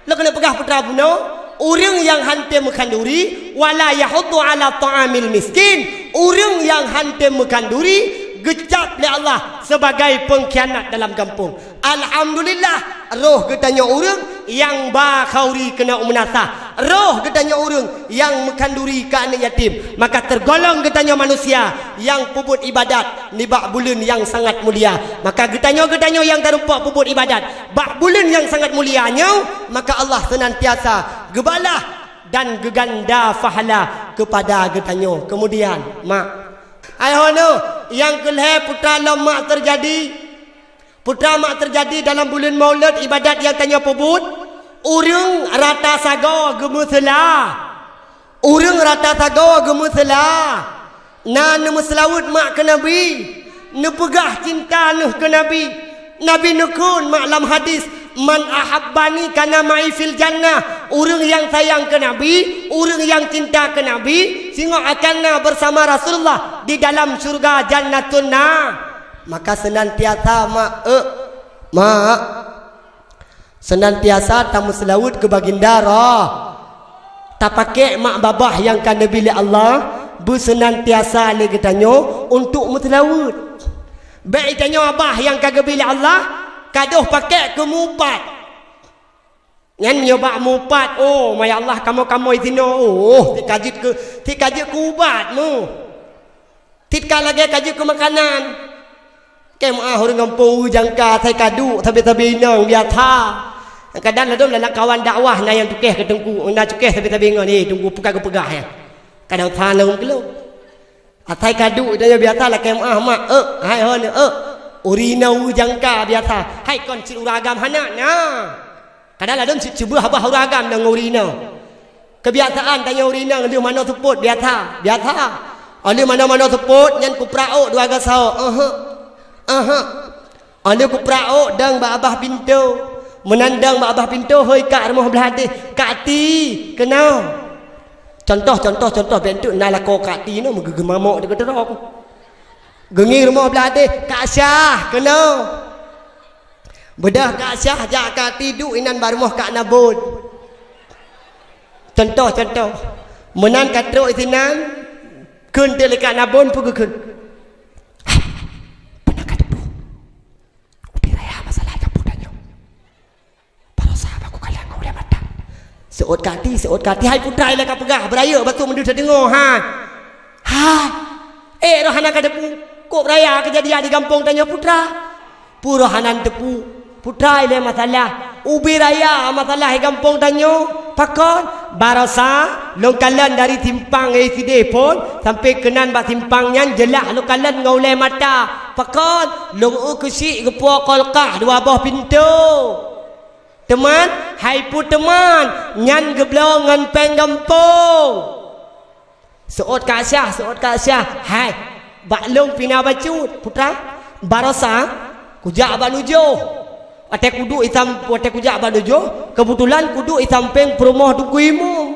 Lôn keuneuk peugah putra bunoe, ureuëng nyang han tem meukhanduri, wala yahuddu ala ta'amil miskin, ureuëng nyang han tem meukhanduri, geucap lé Allah sebagai peungkhianat dalam gampông. Alhamdulillah, roh geutanyoe ureuëng nyang ba khanduri keunoe meunasah. Roh geutanyoe ureuëng nyang meukhanduri keu aneuk yatim. Maka teurgolong geutanyoe manusia nyang peubuet ibadat nibak buleuen nyang sangat mulia. Maka geutanyoe-geutanyoe nyang tarumpok peubuet ibadat bak buleuen nyang sangat mulia nyoe, maka Allah seunantiasa geubalah dan geuganda pahala keupada geutanyoe. Keumudian, mak, ayah nyoe nyang keu lhée putra lom mak teujadi. Putra mak teujadi dalam buleuen Maulud ibadat nyang tanyoe peubuet, ureuëng rata sagoe geumeuseula. Ureuëng rata sagoe geumeuseula, na neumeuseulaweuet mak keu Nabi, neupeugah cinta neuh keu Nabi. Nabi neukheun mak lam hadis, "Man ahabbani kana ma'i fil jannah." Ureuëng nyang sayang keu Nabi, ureuëng nyang cinta keu Nabi, singoh akan na beusama Rasulullah di dalam syeuruga Jannatun Na. Maka seunantiasa mak, eh, mak, seunantiasa tameuseulaweuet keu baginda roh. Tapakék mak babah nyang ka neubi lé Allah beuseunantiasa lé geutanyoe untuk meuseulaweuet. Bék geutanyoe babah nyang ka geubi lé Allah kadoh pakék keu mupat. Nyan nyoe bak mupat, oh, maya Allah kamoe-kamoe sinoe, oh, si ka jeuet keu, si ka jeuet keu ubat mu. Cit ka lagée ka jeuet keu makanan. Kém ah ureuëng gampông jangka asai ka duek sabe-sabe inong biasa. Kadang ladôm lam kawan dakwah na nyang cukéh keu teungku, na cukéh sabe-sabe ngon, "Eh, teungku peugah geupeugah ya." Kadang sa na ureuëng geulong. Asai ka duek dah biasa lah kém ah mak, eh, hai hon, eh. Ureuëng inong jangka biasa. Hai kon cit ureuëng agam hana, na. Kadang ladôm cit cuba habah ureuëng agam na ngon ureuëng inong. Keubiasaan tanyoe ureuëng inong lheueh manoe seupôt, biasa, biasa. Óh lheueh manoe-manoe seupôt nyan kupraok dua gasoe. Aha. Aha. Óh lheueh kupraok dong bak babah pintoe. Meunan dong bak babah pintoe, "Hoi kak rumoh blah deh, Kak Ti, keunoe." Contoh, contoh, contoh, bék teuk na lakoe Kak Ti nyoe meugeugeumamok di keudroe. Geungieng rumoh blah deh, "Kak Syah, keunoe." Beudôh Kak Syah jak Kak Ti duek inan bak rumoh Kak Nabon. Contoh, contoh. Meunan ka trok isinan, kheun teuk lé Kak Nabon peue geukheun. "Hai, peue na ka teupeu? Ubé raya masalah nyang peue tanyoe. Baroesa baku kalon ngon ulée mata. Seuôt Kak Ti, seuôt Kak Ti, hai putra ilée ka peugah, beurayeuk bacut meudeuh tadeungoe, ha." Hai, ék roh hana ka teupeu, kok raya keujadian di gampông tanyoe putra. Peue roh hana teupeu, putra ilée masalah. Ubé raya masalah di gampông tanyoe, pakon? Baroesa lôn kalon dari simpang nyang sideh phon sampai keunan bak simpang nyan jeulaih lôn kalon ngon ulée mata. Pakon? Lôn eu keuchik geupuwoe kolkah dua boh pintoe. Teuma, Hai peue teuma nyan geubloe ngon péng gampông. Seuôt Kak Syah, seuôt Kak Syah. Hai, bak lôn pih na bacut, putra. Barosa, kujak bak nujoh. Watée kuduek i sam-, watée kujak bak nujoh, keubeutulan kuduek i sampéng peurumoh Teungku Imum.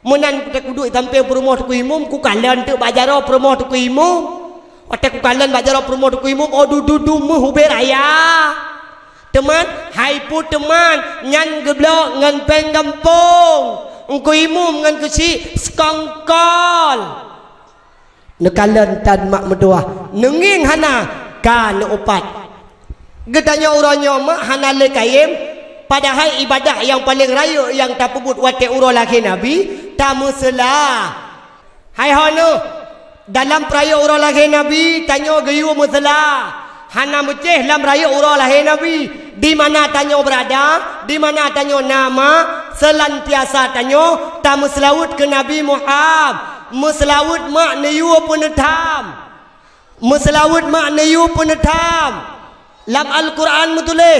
Meunan watée kuduek i sampéng peurumoh Teungku Imum, kukalon teuk bak jaroe peurumoh Teungku Imum. Watée kukalon bak jaroe peurumoh Teungku Imum, oh, dudu-dudu meuh ubé raya. Teuma, hai peue teuma nyan geubloe ngon péng gampông. Teungku Imum ngon keuchik seukongkol. Neukalon tan mak meutuwah, neungieng hana ka neuupat. Geutanyoe uroe nyoe mak hana lé kayém, padahai ibadah nyang paleng rayeuk nyang tapeubuet watée uroe lahé Nabi, tameuseula. Hai hana, dalam peurayeuk uroe lahé Nabi, tanyoe geuyue meuseula. Hana meucéh lam rayeuk uroe lahé Nabi. Di mana tanyoe beurada, di mana tanyoe na mak, seulantiasa tanyoe tameuseulaweuet keu Nabi Muhammad. Meuseulaweuet mak neuyue peuneutam. Meuseulaweuet mak neuyue peuneutam. Lam Al-Quran meutuléh,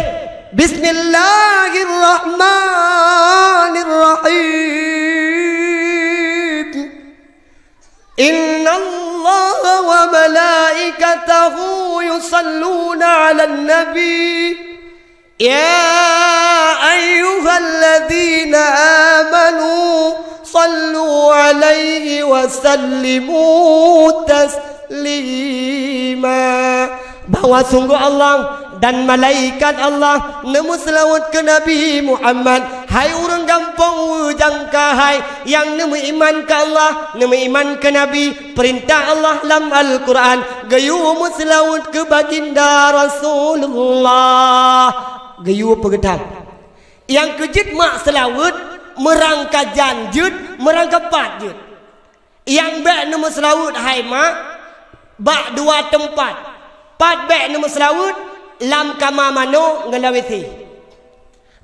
"Bismillahirrahmanirrahim. Innallaha wa malaikatahu yusalluna 'alan nabi. Ya ayyuhalladzina amanu sallu 'alaihi wa sallimu taslima." Bahwa sungguh Allah dan malaikat Allah neumeuseulaweuet keu Nabi Muhammad. Hai ureuëng gampông Wujang Kahai nyang neumeuiman keu Allah, neumeuiman keu Nabi, peurintah Allah lam Al-Quran, geuyue meuseulaweuet keu Baginda Rasulullah. Geuyue peugeutam. Nyang keu jeuet mak seulaweuet, meurangkajan jeuet, meurangkapat jeuet. Nyang bék neumeuseulaweuet hai mak, bak dua teumpat. Pat bék neumeuseulaweuet, lam kama manoe ngon lam WC.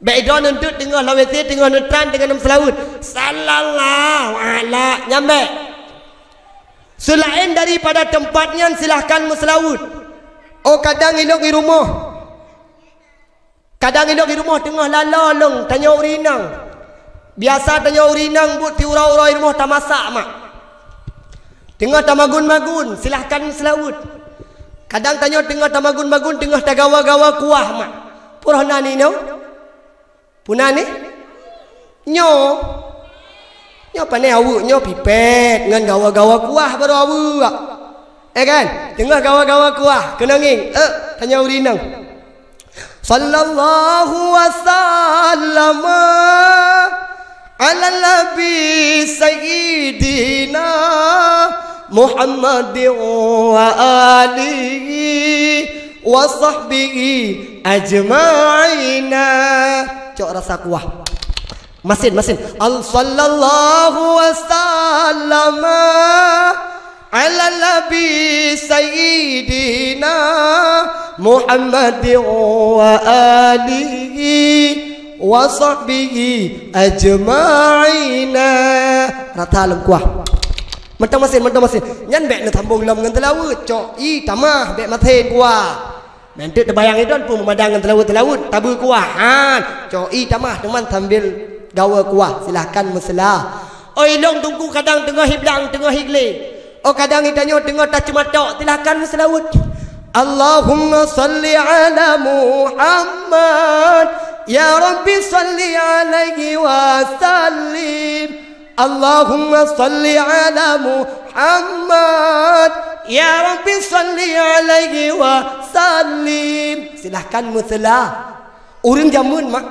Bék droeneuh teungoh lam WC, teungoh neutran, teungoh neumeuseulaweuet. Sallallahu ala, nyan bék. Seulaén daripada teumpat nyan, silahkan meuseulaweuet. Oh, kadang ilong i rumoh. Kadang ilong i rumoh teungoh lalo lôn, tanyoe ureuëng inong. Biasa tanyoe ureuëng inong buet siuroe-uroe i rumoh tamasak mak. Teungoh tamagun-magun, silahkan meuseulaweuet. Kadang tanyoe teungoh tamagun-magun, teungoh tagawa-gawa kuah mak. Peue na nyoe? Peue na nyoe? Nyoe. Nyoe pane aweuëk nyoe pipet ngon gawa-gawa kuah baru aweuëk. Eh kan? Teungoh gawa-gawa kuah, keunong ngieng. Eh, tanyoe ureuëng inong. Sallallahu wa sallama ala nabi sayyidina Muhammadin wa alihi wa sahbihi ajma'ina. Cok rasa kuah. Masin, masin. Al sallallahu wa sallama ala nabi sayyidina Muhammadin wa alihi wa sahbihi ajma'ina. Rata lom kuah. Mantong masin, mantong masin. Nyan bék neusambong lom ngon seulaweuet. Cok ie tamah, bék masin kuah. Meunteuek teubayang idon pun meumadang ngon seulaweuet-seulaweuet, tabeue kuah. Han, cok ie tamah teuma sambil gawa kuah, silahkan meuseula. Oi, ilong teungku kadang teungoh hiblang, teungoh higlé. Oh, kadang itanyoe teungoh taceumatok, silahkan meuseulaweuet. Allahumma salli ala Muhammad, ya Rabbi salli alaihi wa sallim. Allahumma salli ala Muhammad, ya Rabbi salli alaihi wa sallim. Silahkan meuseula. Ureuëng jameun mak.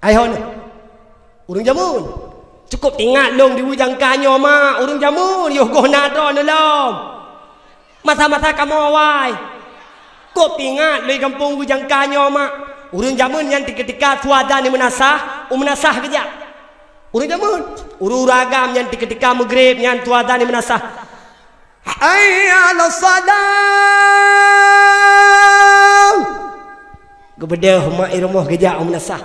Ayah nyoe. Ureuëng jameun. Cukup teuingat lôn di Wujang Kahai nyoe mak. Ureuëng jameun, yoh goh na droeneuh lom. Masa-masa kamoe awai. Kop teuingat lôn gampông Wujang Kahai nyoe mak. Ureuëng jameun nyan teuketika su azan di meunasah, u meunasah geujak. Ureuëng jameun, ureuëng-ureuëng agam nyan teuketika meugreb nyan su azan di meunasah. Hayya 'alas shalah. Geubeudôh mak i rumoh geujak u meunasah.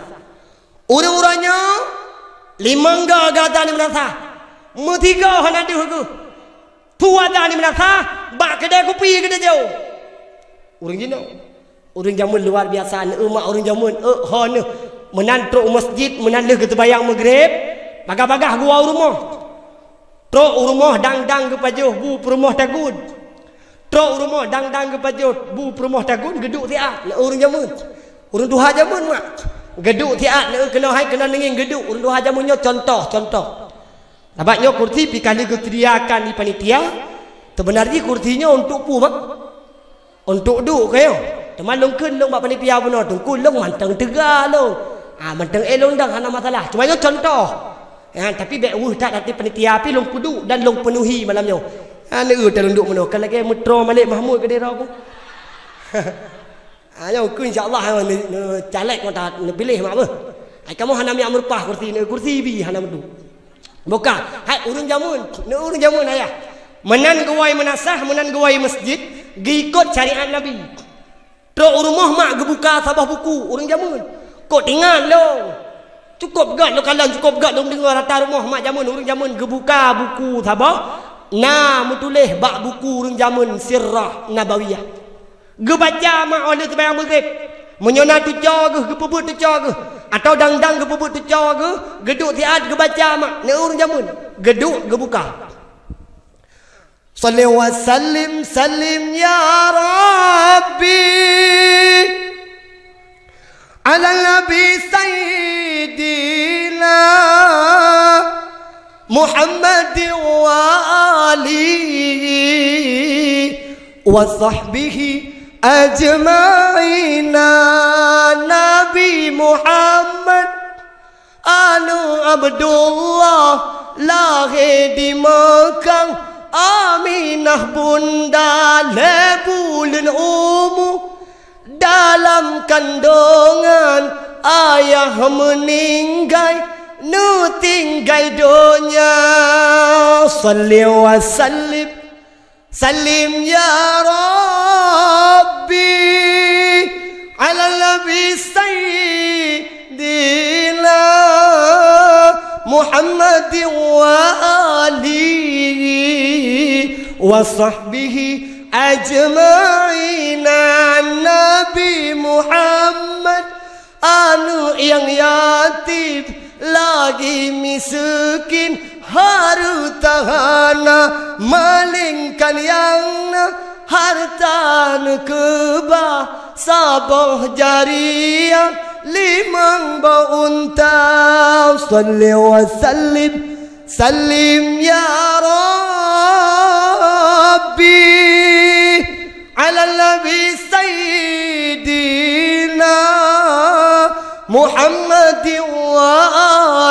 Ureuëng-ureuëng nyoe limong goe gata di meunasah, meusigoe hana deuh geuh. Peue ata di meunasah, bak keudè kupi keudè jauh. Ureuëng jinoe, ureuëng jameun luar biasa, neueu mak ureuëng jameun, eu ho neuh. Meunan trok u masjid, meunan lheueh geuseumayang Maghrib, bagah-bagah geuwoe u rumoh. Trok u rumoh dang-dang geupajoh bu peurumoh tagun. Trok u rumoh dang-dang geupajoh bu peurumoh tagun, geuduek siat, na ureuëng jameun. Ureuëng tuha jameun mak. Geuduek siat, na keunoe hai keunoe neungieng geuduek, ureuëng tuha jameun nyoe contoh, contoh. Sabab nyoe kursi pih ka lheueh geuseudiakan di panitia, seubeunarjih kursi nyoe untuk peue, mak? Untuk duek keuh nyoe. Teuma lôn kheun lôn bak panitia bunoe, teungku lôn mantong teuga lôn. Ah, mantong éh lôn dang hana masalah. Cuma nyoe contoh. Ya, tapi bék weueh that até panitia pih lôn peuduek dan lôn peunuhi malam nyoe. Ha, neueu ta lôn duek bunoe. Kan lagée meutroe Malik Mahmud keudéh droe ku. Ha, nyoe ku insya Allah, ha, ne, ne caleg mata neupiléh mak beuh. Ai kamoe hana miak meurupah kursi, ne kursi bi hana meuduek. Buka, hai ureuëng jameun, ne ureuëng jameun ayah. Meunan geuwoe meunasah, meunan geuwoe masjid, geuikot syariat Nabi. Trok u rumoh mak geubuka saboh buku ureuëng jameun. Kok tingat lôn. Cukôp gét lôn kalon, cukôp gét lôn deungoe rata rumoh mak jameun ureuëng jameun geubuka buku saboh na meutuléh bak buku ureuëng jameun Sirah Nabawiyah. Geubaca mak óh lheueh seumayang Maghrib. Meunyoe na tuco geuh, geupeubuet tuco geuh, atawa dang-dang geupeubuet tuco geuh, geuduek siat geubaca mak, na ureuëng jameun. Geuduek geubuka. Shalli wa sallim, sallim ya Rabbi, ala Nabi Sayyidina Muhammad wa alihi wa sahbihi ajma'ina. Nabi Muhammad Anu Abdullah lahé di Meukah, Aminah bunda lhée buleuen umu. Dalam kandongan ayah meuninggai, neutinggai donya. Shalli wa sallim Sallim ya Rabbi ala Nabi Sayyidina Muhammad wa alihi wa sahbihi ajma'ina. Nabi Muhammad Aneuëk nyang yatim, lagi miseukin, hareuta hana, malingkan nyang na, harta neukeubah, saboh jariah, limong boh unta. Shalli wa sallim Sallim ya Rabbi ala Nabi Sayyidina Muhammad wa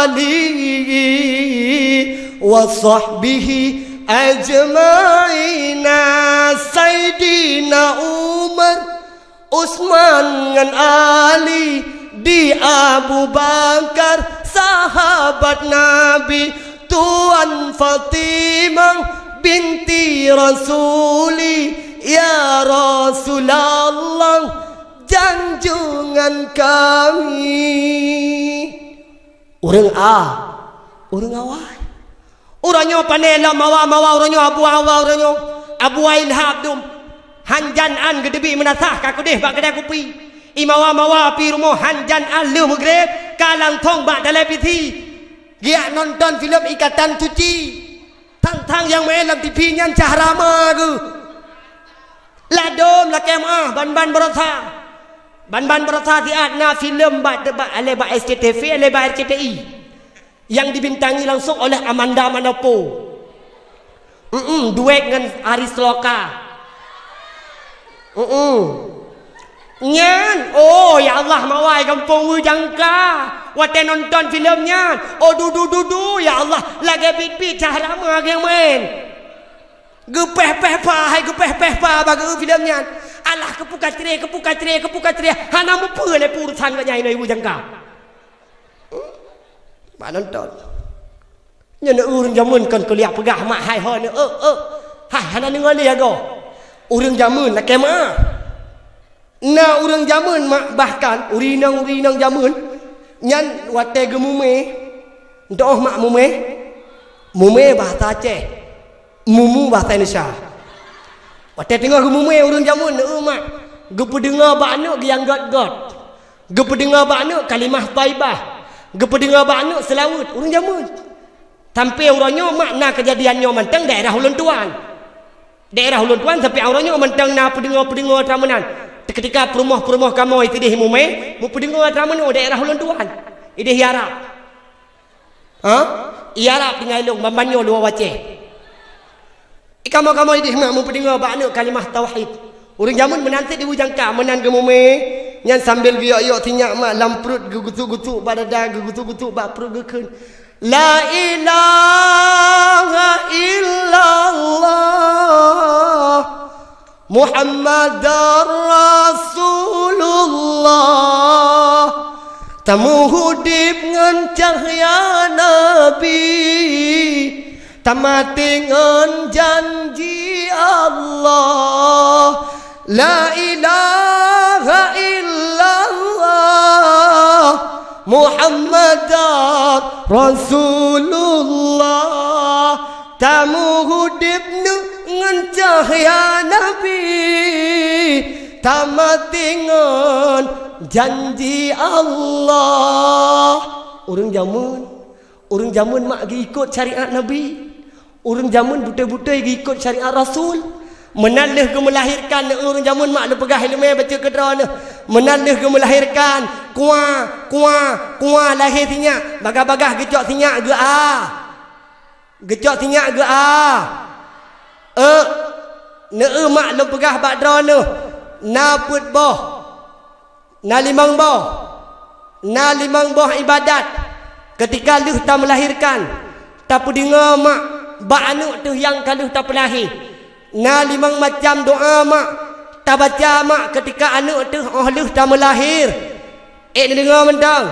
alihi wa sahbihi ajma'ina. Saidina Umar Utsman ngon Ali, di Abu Bakar, sahabat Nabi, Tuan Fatimah binti Rasuli, ya Rasulullah, janjungan kami. Ureuëng a, ureuëng awai. Uroe nyoe pane lom mawa-mawa, uroe nyoe Abu Awa, uroe nyoe Abu Ailhab dum. Hanjan an geuteubiet meunasah ka keudeh bak keudai kupi. Imawa-mawa pi rumoh hanjan an lheueh meugreb ka langsong bak televisi. Giak nonton filem Ikatan Suci. Tang-tang nyang maén lam tipi nyan cah rama geuh. Ladom lakée meuah ban-ban baroesa. Ban-ban baroesa siat na filem bak, bak, lé bak S C T V, lé bak R C T I. Yang dibintangi langsung oleh Amanda Manopo. Mm-mm, duet ngon Aris Loka. Mm-mm. Nyan, oh ya Allah, mawai gampông Wu Jangka. Watée nonton filem nyan, oh dudu dudu ya Allah, lagée bit-bit cah rama nyang maén. Geupéh-péh pa, hai geupéh-péh pa bak geu filem nyan. Alah keupuka cre, keupuka cre, keupuka cre. Hana mupeue lé peurusan geuh nyan inoe Wu Jangka. Bak nonton. Nyan ureuëng jameun kon kuliah peugah mak hai ho ni, eh, eh. Hai hana deungoe lé agoe. Ureuëng jameun lakée meuah. Na ureuëng jameun mak, bahkan ureuëng inong-ureuëng inong jameun nyan watée geumumé, ntoh mak mumé, mumé bahasa Aceh, mumu bahasa Indonesia. Watée teungoh geumumé ureuëng jameun, eh, mak, geupeudeungoe bak aneuëk geuyang got-got. Geupeudeungoe bak aneuk kalimah thaibah. Geupeudeungoe bak aneuk seulaweuet. Ureuëng jameun. Sampai uroe nyoe mak na keujadian nyoe mantong daerah ulôn tuan. Daerah ulôn tuan sampai uroe nyoe mantong na peudeungoe-peudeungoe atra meunan. Teuketika peurumoh-peurumoh kamoe sideh Mumé, meupeudeungoe atra meunoe daerah ulôn tuan. Ideh Arab. Ha? Arab tinggai lôn, ban-ban nyoe luwa wacée. Kamoe-kamoe ideh mak meupeudeungoe bak aneuk kalimah tauhid. Ureuëng jameun meunan cit di bujangka, meunan geumumé, nyan sambil geuyok-yok sinyak mak lam pruet, geugusuk-gusuk bak dada, geugusuk-gusuk bak pruet geukheun, "La ilaha illallah Muhammadar Rasulullah." Tamuhudeb ngon cahya Nabi, tamaté ngon janji Allah. La ilaha illallah Muhammadar Rasulullah. Tamuhudeb ngon cahya Nabi, tamaté ngon janji Allah. Ureuëng jameun, ureuëng jameun mak geuikot syariat Nabi. Ureuëng jameun beutôi-beutôi geuikot syariat Rasul. Meunan lheueh geumeulahirkan, ureuëng jameun mak lôn peugah iéleumé bacut keudroe neuh. Meunan lheueh geumeulahirkan, kuah, kuah, kuah lahé sinyak, bagah-bagah geucok sinyak geu-a. Geucok sinyak geu-a. Euk, neueu mak lôn peugah bak droeneuh, na peuet boh, na limong boh, na limong boh ibadat. Keutika lheueh tameulahirkan, tapeudeungoe mak bak aneuk teuh nyang ka lheueh tapeulahé. Na limong macam doá mak tabaca mak keutika aneuk teuh óh lheueh tameulahé. Ék neudeungoe mantong.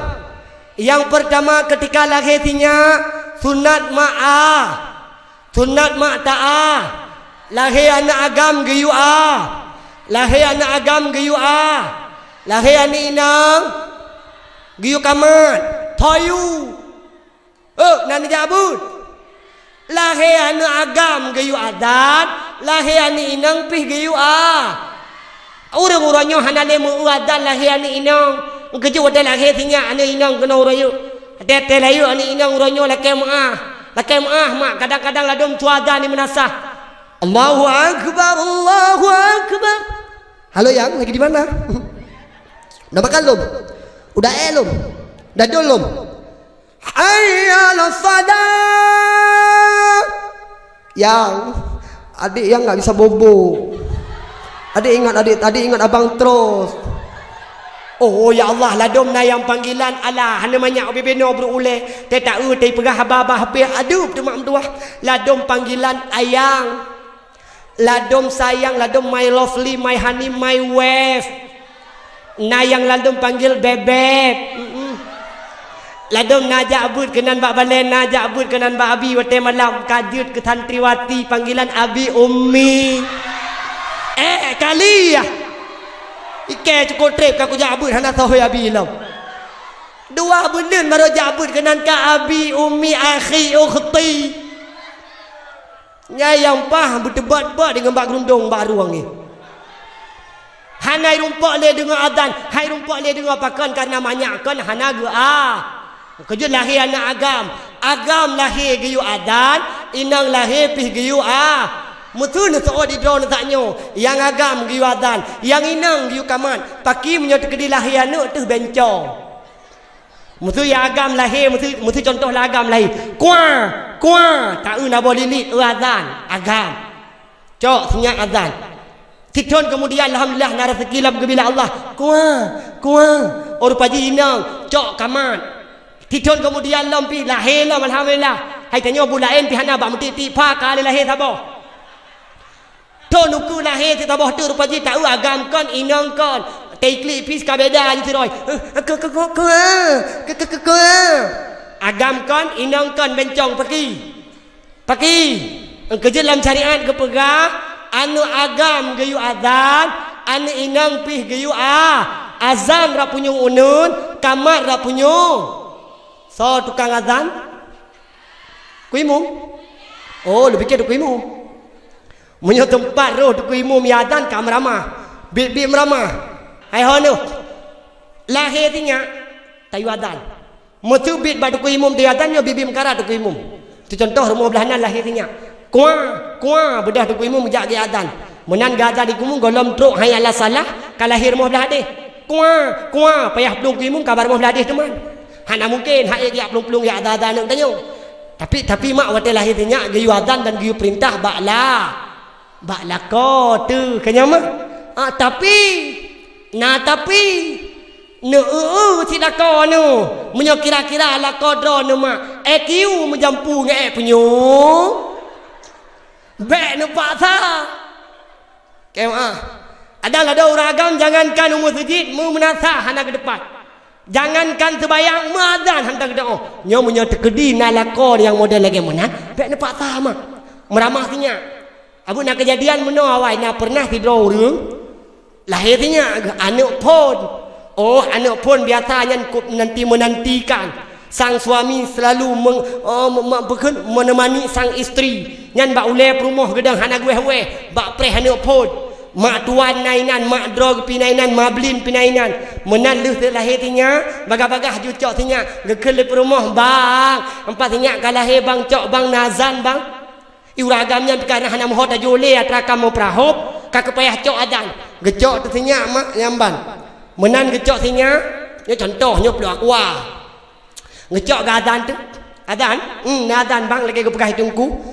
Nyang peurtama keutika lahé sinyak, sunat mak a. Sunat mak ta a. Lahé aneuk agam geuyue a. Lahé aneuk agam geuyue a. Lahé aneuk inong geuyue kamat. Thoyu. Oh, na neujak buet. Lahé aneuk agam geuyue azan, lahé aneuk inong pih geuyue a. Ureuëng uroe nyoe hana lé meu-eu azan lahé aneuk inong. Keujeuet watée lahé sinyak aneuk inong keunoe uroe nyoe. Watée-watée lahé aneuk inong uroe nyoe lakée meu'ah. Lakée meu'ah mak, kadang-kadang ladom cue azan di meunasah. Allahu akbar, Allahu akbar. Halo yang lagi di mana? Udah makan lom? Udah éh lom? Udah dol lom? Hayya 'alas shalah. Yang, adik yang nggak bisa bobo. Adik ingat adik, adik ingat abang terus. Oh, ya Allah, ladom na nyang panggilan Allah, hana manyak ubé beno brok ulée. Teuta eu teupeugah haba-haba hapé adup teumak meutuah. Ladom panggilan ayang. Ladom sayang, ladom my lovely, my honey, my wife. Na nyang ladom panggil bebeb. Mm-mm. Ladom na jak beuet keunan bak balée, na jak beuet keunan bak abi watée malam, ka jeuet keu santriwati panggilan abi ummi. Eh, kali yah. Ikée cukop treb ka kujak beuet hana soe abi lom. Dua buleuen baru jak beuet keunan ka abi ummi akhi ukhti. Nyan nyang paih beuteubat-bat deungon bak geurundong bak rueng nyoe. Hana irumpok lé deungon azan, hai rumpok lé deungon pakon, kareuna manyak kon hana geu-a. Keujeuet lahé aneuk agam, agam lahé geuyue azan, inong lahé pih geuyue a. Meuseu neuseuôt di droeneuh sak nyoe, nyang agam geuyue azan, nyang inong geuyue kamat, pakri meunyoe teukeudi lahé aneuk teuh bencong. Meuseu nyang agam lahé, meuseu, meuseu contoh lam agam lahé. Kuah, kuah, ta eu na boh lilit, eu azan, agam. Cok sinyak azan. Sithon keumudian, alhamdulillah, na raseuki lam geubillah Allah. Kuah, kuah, oh rupa jih inong, cok kamat. Sithon keumudian lom pih lahé lom, alhamdulillah. Hai tanyoe buet laén pih hana bak meutik-tik, pha ka lé lahé saboh. Thon ukeue lahé sisaboh teuk rupa jih, ta eu agam kon, inong kon. Teuklik pih ka beda jih sidroe. Eh, ke, ke, ke, ke, eh. Ke, ke, ke, ke, eh. Agam kon, inong kon, bencong, pakri. Pakri. Keujeuet lam syariat geupeugah, aneuk agam geuyue azan, aneuk inong pih geuyue a. Azan rab punyueng uneuen, kamat rab punyueng. Soe tukang azan? Teungku Imum? Oh, lôn piké Teungku Imum. Meunyoe teumpat roh Teungku Imum nyang azan ka meuramah. Biet-biet meuramah. Hai ho neuh. Lahé sinyak, tayue azan. Meuseubiet bak teungku imum tayue azan, nyoe biet-biet meukarat teungku imum. Teucuntoh rumoh blaih nan lahé sinyak. Kuah, kuah, beudoh teungku imum jak geuazan. Meunan geuazan teungku imum gohlom trok hayya 'alas shalah, ka lahé rumoh blaih deh. Kuah, kuah, payah plueng teungku imum ka bak rumoh blaih deh teuma. Hana mungken, hak ék jak plueng-plueng jak azan-azan aneuk tanyoe. Tapi, tapi mak watée lahé sinyak geuyue azan dan geuyue peurintah bak la Bak lakoe teuh, ka nyan mah. Ah, tapi, na tapi, neu-eu-eu cit lakoe neu. Meunyoe kira-kira lakoe droeneuh mak, I Q meujampu ngon ék punyueng, bék neupaksa. Ka nyan mah. Adak ladôm ureuëng agam, jangankan u meuseujid, meu-, meunasah hana geuteupah. Jangankan seubayang, meuazan hana geudoa. Nyoe meunyoe teukeudi na lakoe nyang model lagée meunan, bék neupaksa mak. Meuramah sinyak. Abeuet na keujadian meunoe awai, na peureunah sidroe ureuëng lahé sinyak geuh, aneuk phon. Oh, aneuk phon biasa nyan kop menanti-menantikan. Sang suami selalu meng-, oh, me-, me-, bukon menemani sang istri. Nyan bak ulée peurumoh geudong hana guéh-guéh bak preh aneuk phon. Mak tuan na inan, mak droe pih na inan, mablin pih na inan. Meunan lheueh teuk lahé sinyak, bagah-bagah ju cok sinyak, geukheun lé peurumoh, "Bang, empat sinyak ka lahé, Bang, cok, Bang, na azan, Bang." Ureuëng agam nyan pih ka na hana meuho tajak lé atra kamoe peurahop, ka keupayah cok azan. Geucok teuh sinyak mak nyan ban. Meunan geucok sinyak, nyoe contoh, nyoe pluek akua. Geucok geuazan teuh. Azan? Hmm, na azan bang lagée geupeugah teungku.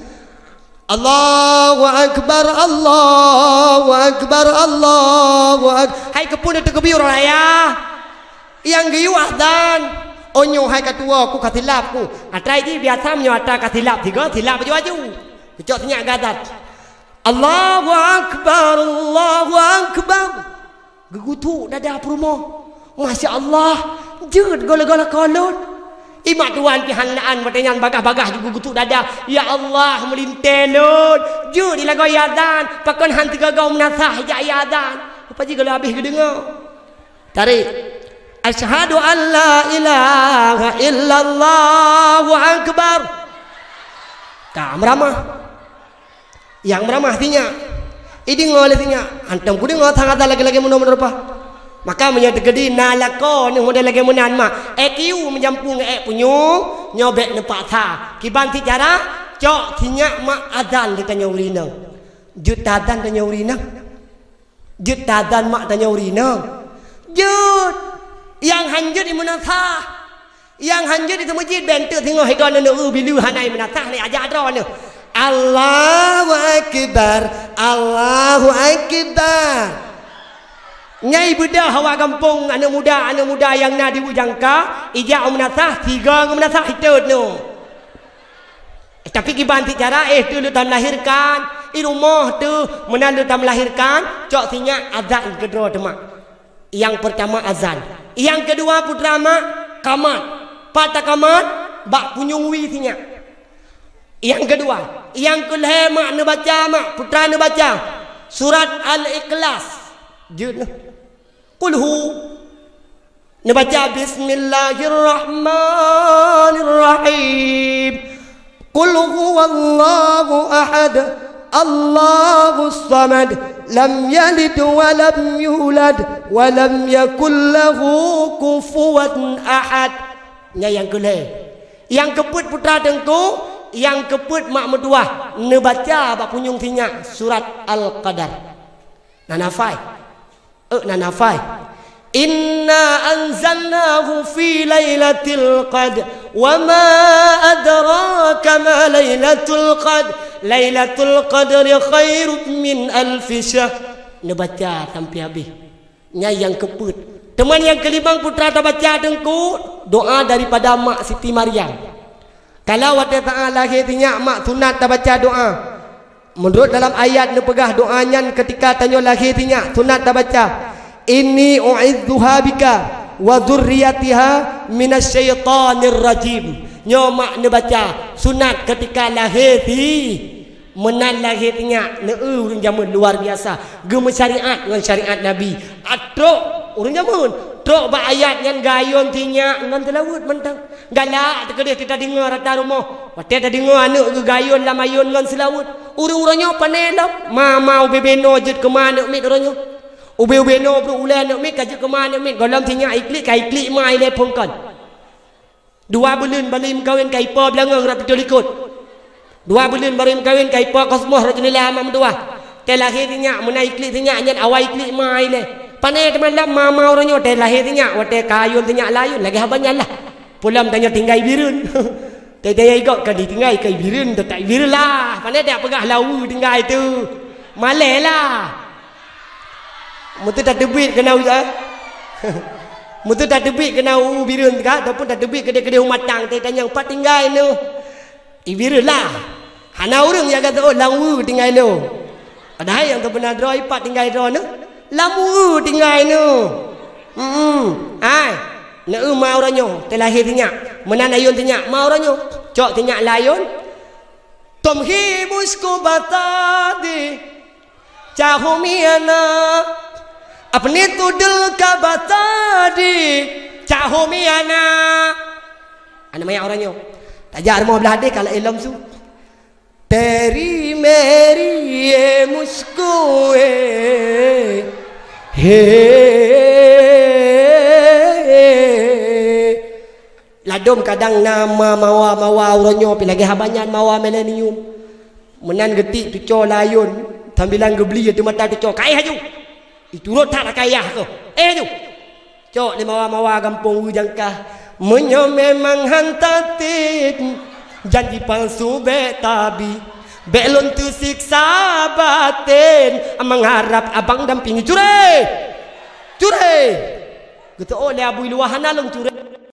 Allahu Akbar, Allahu Akbar, Allahu Ak-, hai keupeue teukeubir raya? Nyang geuyue azan. Oh nyoe hai ka tuwoe ku ka silap ku. Atra jih biasa meunyoe atra ka silap tiga, silap aju-aju. Geucok sinyak geuazan. Allahu Akbar, Allahu Akbar. Geugutuk dada peurumoh. Masya Allah, jeuet gola-gola kolot. Imak tuan pih han laan watée nyan bagah-bagah ju geugutuk dada. Ya Allah, meulintée lôn. Jeuet ilagoe azan, pakon han teugagoe meunasah jak azan. Apa jih gola habéh geudeungoe. Tarék. Asyhadu an la ilaha illallah, Allahu Akbar. Ka meuramah. Nyang meuramah sinyak. Ideungoe lé sinyak. Hantom kudeungoe sang azan lagée-lagée meunoe-meunoe rupa. Maka meunyoe teukeudi na lakoe neuh model lagée meunan mak, I Q meujampu ngon ék punyueng, nyoe bék neupaksa. Kiban cit cara, cok sinyak mak azan lé tanyoe ureuëng inong. Jeuet taazan tanyoe ureuëng inong. Jeuet taazan mak tanyoe ureuëng inong. Jeuet. Nyang han jeuet imeunasah. Nyang han jeuet di seumeujid, ben teuk singoh hidon neueu bilu hana imeunasah lé ajak droeneuh. Allahu Akbar, Allahu Akbar. Nyai beudah awak gampông, aneuk muda, aneuk muda nyang na di bujangka, ijak meunasah, sigoe ngon meunasah itot nyoe. Tapi kiban cit cara, eh, teuh leutam lahirkan, i rumoh teuh, meunan leutam lahirkan, cok sinyak azan keudroe teuma. Nyang peurtama azan. Nyang keudua putra mak, kamat. Pat takamat, bak punyueng wie sinyak. Nyang keudua, nyang keulhée mak neubaca mak, putra neubaca surat Al-Ikhlas. Jeuet neuh. Qul hu. Neubaca bismillahirrahmanirrahim. Qul huwallahu ahad, Allahus samad, lam yalid wa lam yulad, wa lam yakul lahu kufuwan ahad. Nyan nyang keulhée. Nyang keupeuet putra teungku, nyang keupeuet mak meutuwah, neubaca bak punyueng sinyak surat Al-Qadar. Na nafai. Eh, na nafai. Inna anzalnahu fi lailatul qadr. Wa ma adraka ma lailatul qadr. Lailatul qadri khairum min alfi syahr. Neubaca sampai habéh. Nyan nyang keupeuet. Teuma nyang keulimong putra tabaca teungku, doa daripada mak Siti Maryam. Kalau watée saát lahé sinyak mak sunat tabaca doa. Meunurot dalam ayat neupeugah doa nyan keutika tanyoe lahé sinyak sunat tabaca, "Inni u'idzuha bika wa dzurriyyataha minasy syaithanir rajim." Nyoe mak neubaca sunat keutika lahé si Meunan lahé sinyak, neueu ureuëng jameun luar biasa, geumeusyariat ngon syariat Nabi. A trok ureuëng jameun, trok bak ayat nyan gayôn sinyak ngon seulaweuet mantong. Galak teukeudeh teuka deungoe rata rumoh, watée tadeungoe aneuëk geugayôn lam ayôn ngon seulaweuet. Ureuëng uroe nyoe pane lom, ma-ma ubé-bé noe jeuet keu ma aneuëk miet uroe nyoe. Ubé-ubé noe brok ulèe aneuk miet ka jeuet keu ma aneuk miet, gohlom sinyak iklik ka iklik ma ilèe phon kon. Dua buleuen baru meukawen ka ipo beulangong rot peutoh likot. Dua buleuen baru meukawen ka ipo kosmoh rot jeunela hana meutuwah. Teuh lahé sinyak, meunan iklik sinyak nyan awai iklik ma ilèe. Pané teuma lom ma-ma uroe nyoe teuh lahé sinyak, watèe ka ayôn sinyak layôn lagèe haba nyan lah. Peulom tanyoe tinggai Bireuen. Teuh-teuh igok ka ditinggai ka Bireuen, teuh tak Bireuen lah. Pané dak peugah lawu tinggai teuh. Malèe lah. Meuteuh tateubiet keunan u, meuteuh tateubiet keunan u Bireuen ka, ataupun tateubiet keudéh-keudéh u Matang, teuh tanyong pat tinggai neuh. I Bireuen lah. Hana ureueng nyang ka teuôt lam weue tinggai lôn. Padahai nyang teupeuna droe ipat tinggai droe neuh. Lam weue tinggai neuh. Hmm. Ai. Neu ma uroe nyoe, teuh lahé sinyak. Meunan ayôn sinyak, ma uroe nyoe. Cok sinyak layôn. Tom hi musko batadi. Cahomiana. Apni tudel ka batadi. Cahomiana. Aneuk manyak uroe nyoe. Tajak rumoh blah deh kalau ilom su. Teri meri e musko e. He. Ladom kadang na ma-, mawa-mawa uroe nyoe pi lagèe haba nyan mawa milenium. Meunan geutik tuco layôn, sambilan geubli di mata tuco, "Kaéh haju!" Iturot that kayah keuh. "Eh haju!" Cok lé mawa-mawa gampông weue jangka. Meunyoe memang han tatem, janji palsu bèk tabi. Bèk lôn teusiksa baten, mengharap abang dampingi. Cure! Cure! Geuteuôt lé Abu Luwah hana lôn cure.